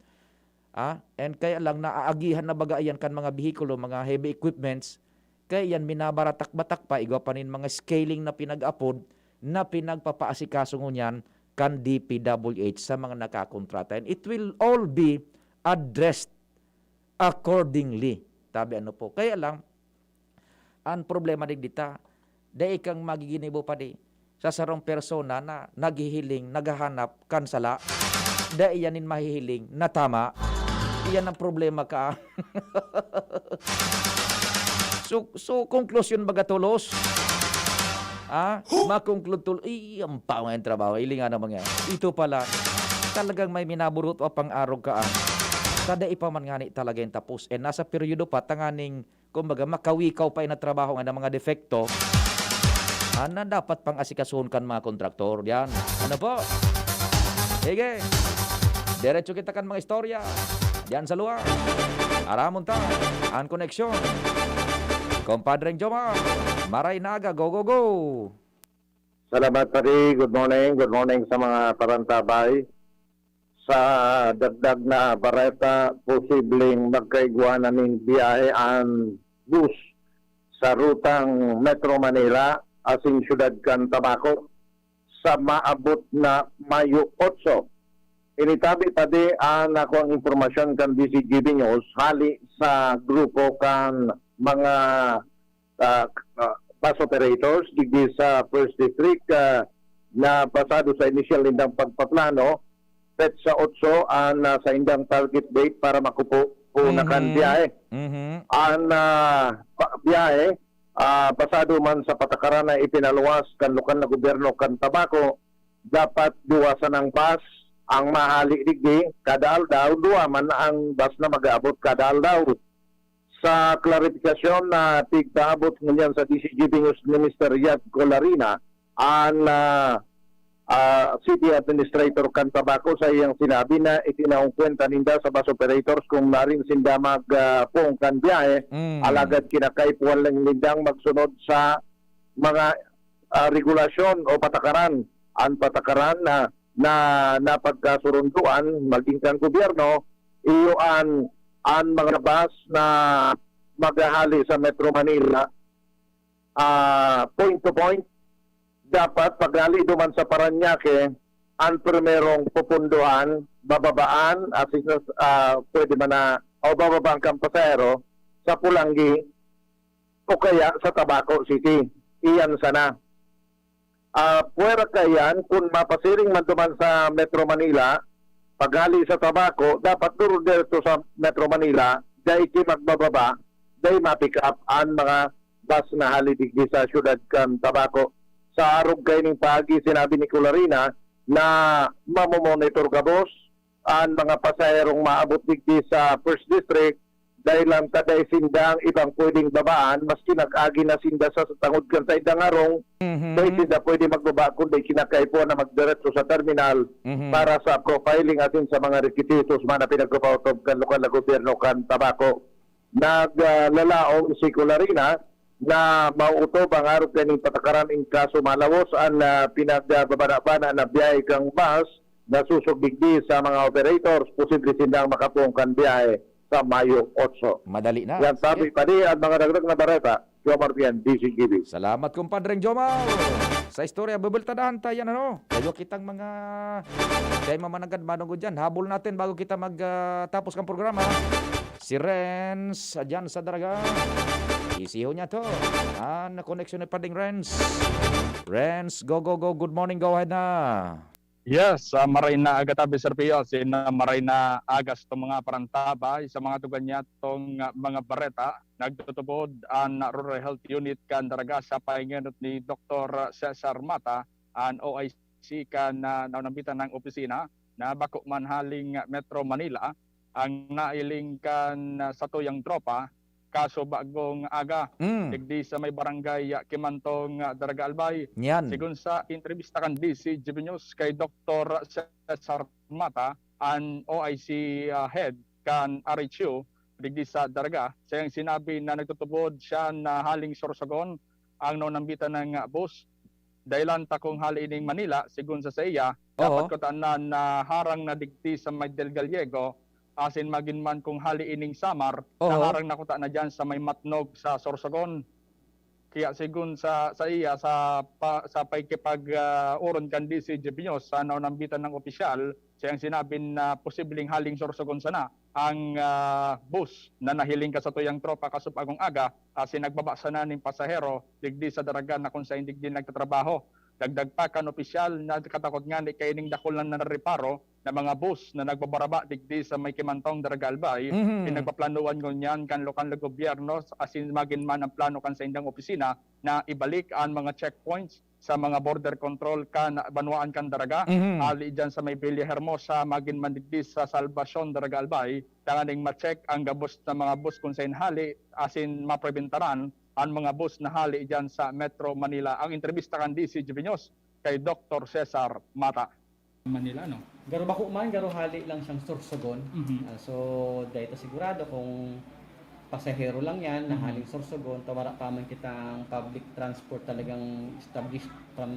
Ah, and kaya lang, naaagihan na baga yan kan mga behikulo, mga heavy equipments. Kaya yan, minabaratak-batak pa, igwa pa nin mga scaling na pinag-apod, na pinagpapaasikaso ngunyan kan D P W H sa mga nakakontrata. And it will all be addressed accordingly. Tabi ano po. Kaya lang, ang problema digdi ta, dai kang magiginibo pa di sa sarong persona na naghihiling, naghahanap kan sala. Dai yan nin mahihiling na tama. Iyan ang problema ka. So, so conclusion baga tolos? Ah, makonclude tol-, ay, ang pao nga yung trabaho. Ili nga naman nga. Ito pala, talagang may minaburot o pang-arog ka, ah. Kada ipa man nga ni talaga yung tapos. Eh, nasa peryodo pa, tanganing, kumbaga, makawikaw pa yung trabaho nga ng mga defekto, ah, na dapat pang-asikasuhon kan mga kontraktor. Yan. Ano po? Sige. Diretso kita kan mga istorya. Diyan sa lugar. Aramon ta. Ang koneksyon. Compadreng Jomar. Maray na aga. Go, go, go. Salamat, pare. Good morning. Good morning sa mga parantabay. Sa dagdag na bareta, posibleng magkaigwa na nin biyahe an bus sa rutang Metro Manila asin siyudad kan Tabaco sa maabot na Mayo otso. Initabi pa di an akoang impormasyon kan D Z G B News hali sa grupo kan mga, ah, ah, bus operators digdi sa First District, ah, na basado sa inisyal nindang pagpaplano, petsa otso an, ah, saindang target date para makupo po na kan Mhm. biyahe. Mhm. An, ah, pa-, biyahe, ah, basado man sa patakaran na ipinaluwas kan lokal na gobyerno kan Tabaco, dapat duwa sanang bus ang mahali digdi kada aldaw, duwa man ang bus na mag-aabot kada aldaw. Sa klarifikasyon na pigpaabot ngunyan sa D Z G B News ni Mister Yad Colarina, an, ah, ah, city administrator kan Tabaco, sa iyang sinabi na itinawong kwenta ninda sa bus operators kung marin sinda mag, ah, poon kan biyahe, Mm. alagad kinakaipuhan lang nindang magsunod sa mga, ah, regulasyon o patakaran. An patakaran na, na napagkasurunduan maging kan gobyerno, iyo an, an mga bus na maghahali sa Metro Manila, ah, point to point, dapat paghali duman sa Parañaque, an primerong pupundohan, bababaan, asin, ah, pwede man na, o bababaan kan pasahero sa Polangui o kaya sa Tabaco City. Iyan sana. Ah, puwera kaiyan, kun mapasiring man duman sa Metro Manila, paghali sa Tabaco, dapat durudiretso sa Metro Manila, dai ki magbababa, dai ma-pick up an mga bus na hali digdi sa siyudad kan Tabaco. Sa arog kaining paagi, sinabi ni Colarina na mamomonitor gabos an mga pasaherong maabot digdi sa First District, dai lang ta dai sinda an ibang pwedeng babaan, maski nag-agi na sinda sa, sa tangod kan saindang harong, Mhm. dai sinda pwede magbaba, kundi kinakaipuhan na magdiretso sa terminal Mhm. para sa profiling asin sa mga requisitos man na pinagpapautob kan lokal na gobyerno kan Tabaco. Nag, ah, lalaom si Colarina na mauutob an arog kaning patakaran in kaso malawos an, ah, pinagbabana-bana na biyahe kan bus na susog digdi sa mga operators, posible sindang makapoon kan biyahe sa Mayo otso. Madali na. Yan, sabi Sige. pa di ang mga dagdag na bareta, Jomar Pian, D Z G B. Salamat, kumpadreng Jomar. Sa istorya, bubultadahan tayo yan, ano? Kayo kitang mga, kaya mamanagad, manungod dyan. Habol natin bago kita mag, ah, tapos kang programa. Si Renz, dyan sa Daraga. Isiho niya to. Ah, na koneksyon ni Pading Renz. Renz, go, go, go. Good morning, go ahead na. Yes, ah, maray na aga tabi, Sir Pio, asin, ah, maray na aga sa mga parantabay, sa mga tugan niya tong, ah, mga bareta. Nagtutubod an Rural Health Unit kan Daraga sa pahingenot ni Doktor Cesar Mata, an O I C C kan, ah, naunambitan na opisina na bako man haling Metro Manila ang nahiling kan, ah, satuyang tropa kaso bagong aga. Mm. Digdi sa may barangay, ah, Kimantong, ah, Daraga Albay. Yan. Sigon sa entrevista kan D C G B News kay Doktor Cesar Mata, an O I C, ah, head kan R H U, digdi sa Daraga, sayang sinabi na nagtutubod siya na haling Sorsogon ang naunambitan na bus. Dahilan ta kung hali ining Manila, sigon sa saiya, Oo. dapat kuta na naharang na digdi sa may Del Gallego, asin magin man kung hali ining Samar, Oho. naharang na kuta na diyan sa may Matnog sa Sorsogon. Kaya sigon sa, sa iya, sa pa, sa pagkipag, ah, oron kan D C G B News sa naunambitan na opisyal, siyang sinabi na posibleng haling Sorsogon sana ang, ah, bus na nahiling kan satuyang tropa kasubagong aga, asin nagbaba sana nin pasahero digdi sa Daraga na kung saen digdi nagtatrabaho. Dagdag pa kan opisyal na katakot ngani kaining dakul na nareparo na mga bus na nagbabaraba digdi sa may Kimantong, Daraga Albay, Mhm. pinagpaplanoan ngunyan kan lokal na gobyerno, asin magin man ang plano kan saindang opisina na ibalik an mga checkpoints sa mga border control kan banwaan kan Daraga, Mhm. hali diyan sa may Villahermosa, magin man digdi sa Salvacion, Daraga Albay, tanganing ma-check ang gabos na mga bus kung saen hali, asin mapribentaran an mga bus na hali diyan sa Metro Manila. Ang entrevista kan D C G B News kay Doktor Cesar Mata. Manila, no? Garo bako man, garo hali lang siyang Sorsogon. Mhm. Ah, so, dai ta sigurado kung pasahero lang yan na Mhm. haling Sorsogon, ta wala pa man kitang public transport talagang established from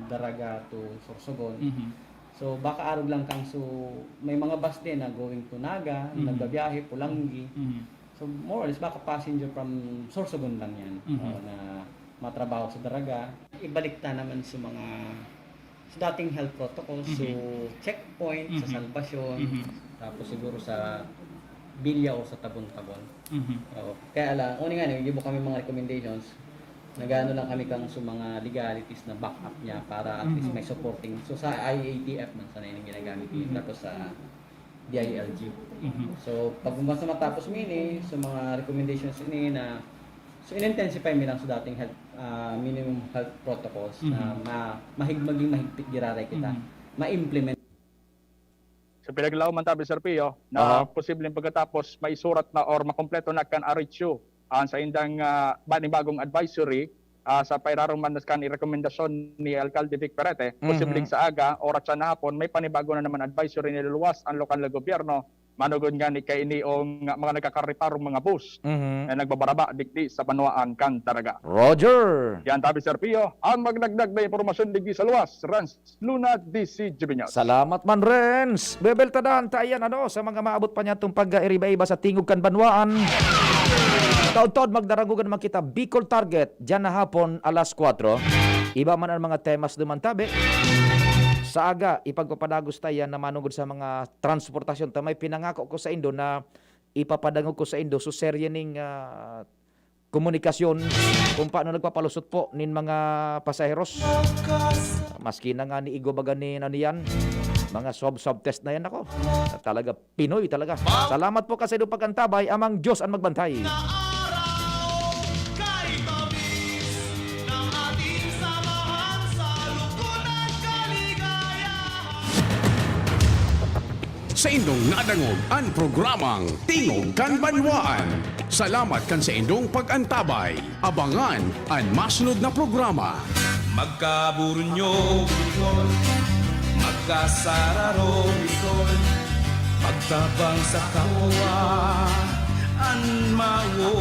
Daraga to Sorsogon. Mhm. So, baka arog lang kang, so, may mga bus din na going to Naga, Mhm. nagbabiyahe, Polangui. Mhm. So, more or less, baka passenger from Sorsogon lang yan, Mhm. oo, na matrabaho sa Daraga. Ibalik ta naman sa mga, sa dating health protocol, so, Mhm. checkpoint sa Mhm. Salvacion, Mhm. tapos siguro sa Villa o sa Tabon-Tabon. Mhm. Oo. Kaya lang, uni nga, naggibo kami mga recommendations, nagano lang kami kang sa mga legalities na backup niya para at least Mhm. may supporting. So, sa I A T F man, sana yun ang ginagamit niya. Mhm. Tapos sa D I L G. Mhm. So, pag mas matapos mi ini, so mga recommendations ini na, so in-intensify mi lang sa dating health, ah, minimum health protocols na Mhm. ma-, mahig-, maging mahigpit giraray kita, Mhm. ma-implement. So, pinaglaom man tabi, Sir Pio, na Aha. posibleng pagkatapos maisurat na or makompleto na kan R H U ang saindang, ah, panibagong advisory, ah, sa pairarom man kan rekomendasyon ni Alcalde Vic Perete, Mhm. posibleng sa aga, oras sa hapon, may panibago na naman advisory na luluwas ang lokal na gobyerno, manugod ngani kaini ong mga nagkakareparong mga bus Mhm. na nagbabaraba digdi sa banwaan kan Daraga. Roger! Yan tabi, Sir Pio, ang magdagdag na impormasyon digdi sa luwas. Renz Luna, D C G B News. Salamat man, Renz. Bebeltadahan ta yan, ano, sa mga maabot pa niya itong pag-iriba-iba sa tingog kan banwaan. Taod-taod, magdarangogan naman kita, Bicol Target, diyan na hapon, alas kwatro. Iba man ang mga temas duman, tabi. Sa aga, ipagpapadagos ta yan na manungod sa mga transportasyon ta. May pinangako ko sa indo na ipapadangog ko sa indo. So, serye ning, ah, komunikasyon kung paano nagpapalusot po nin mga pasaheros. Maski na nga ni igo baga ni ano yan, mga swab, swab test na yan ako. Talaga, Pinoy talaga. Salamat po kasi doon pag-antabay, amang Diyos ang magbantay. Sa indong nadangog an programang Tingog kan Banwaan. Salamat kan sa indong pag-antabay. Abangan an masunod na programa. Magkaburunyo, Bicol. Magkasararo, Bicol. Magtabang sa kapwa, an mawo.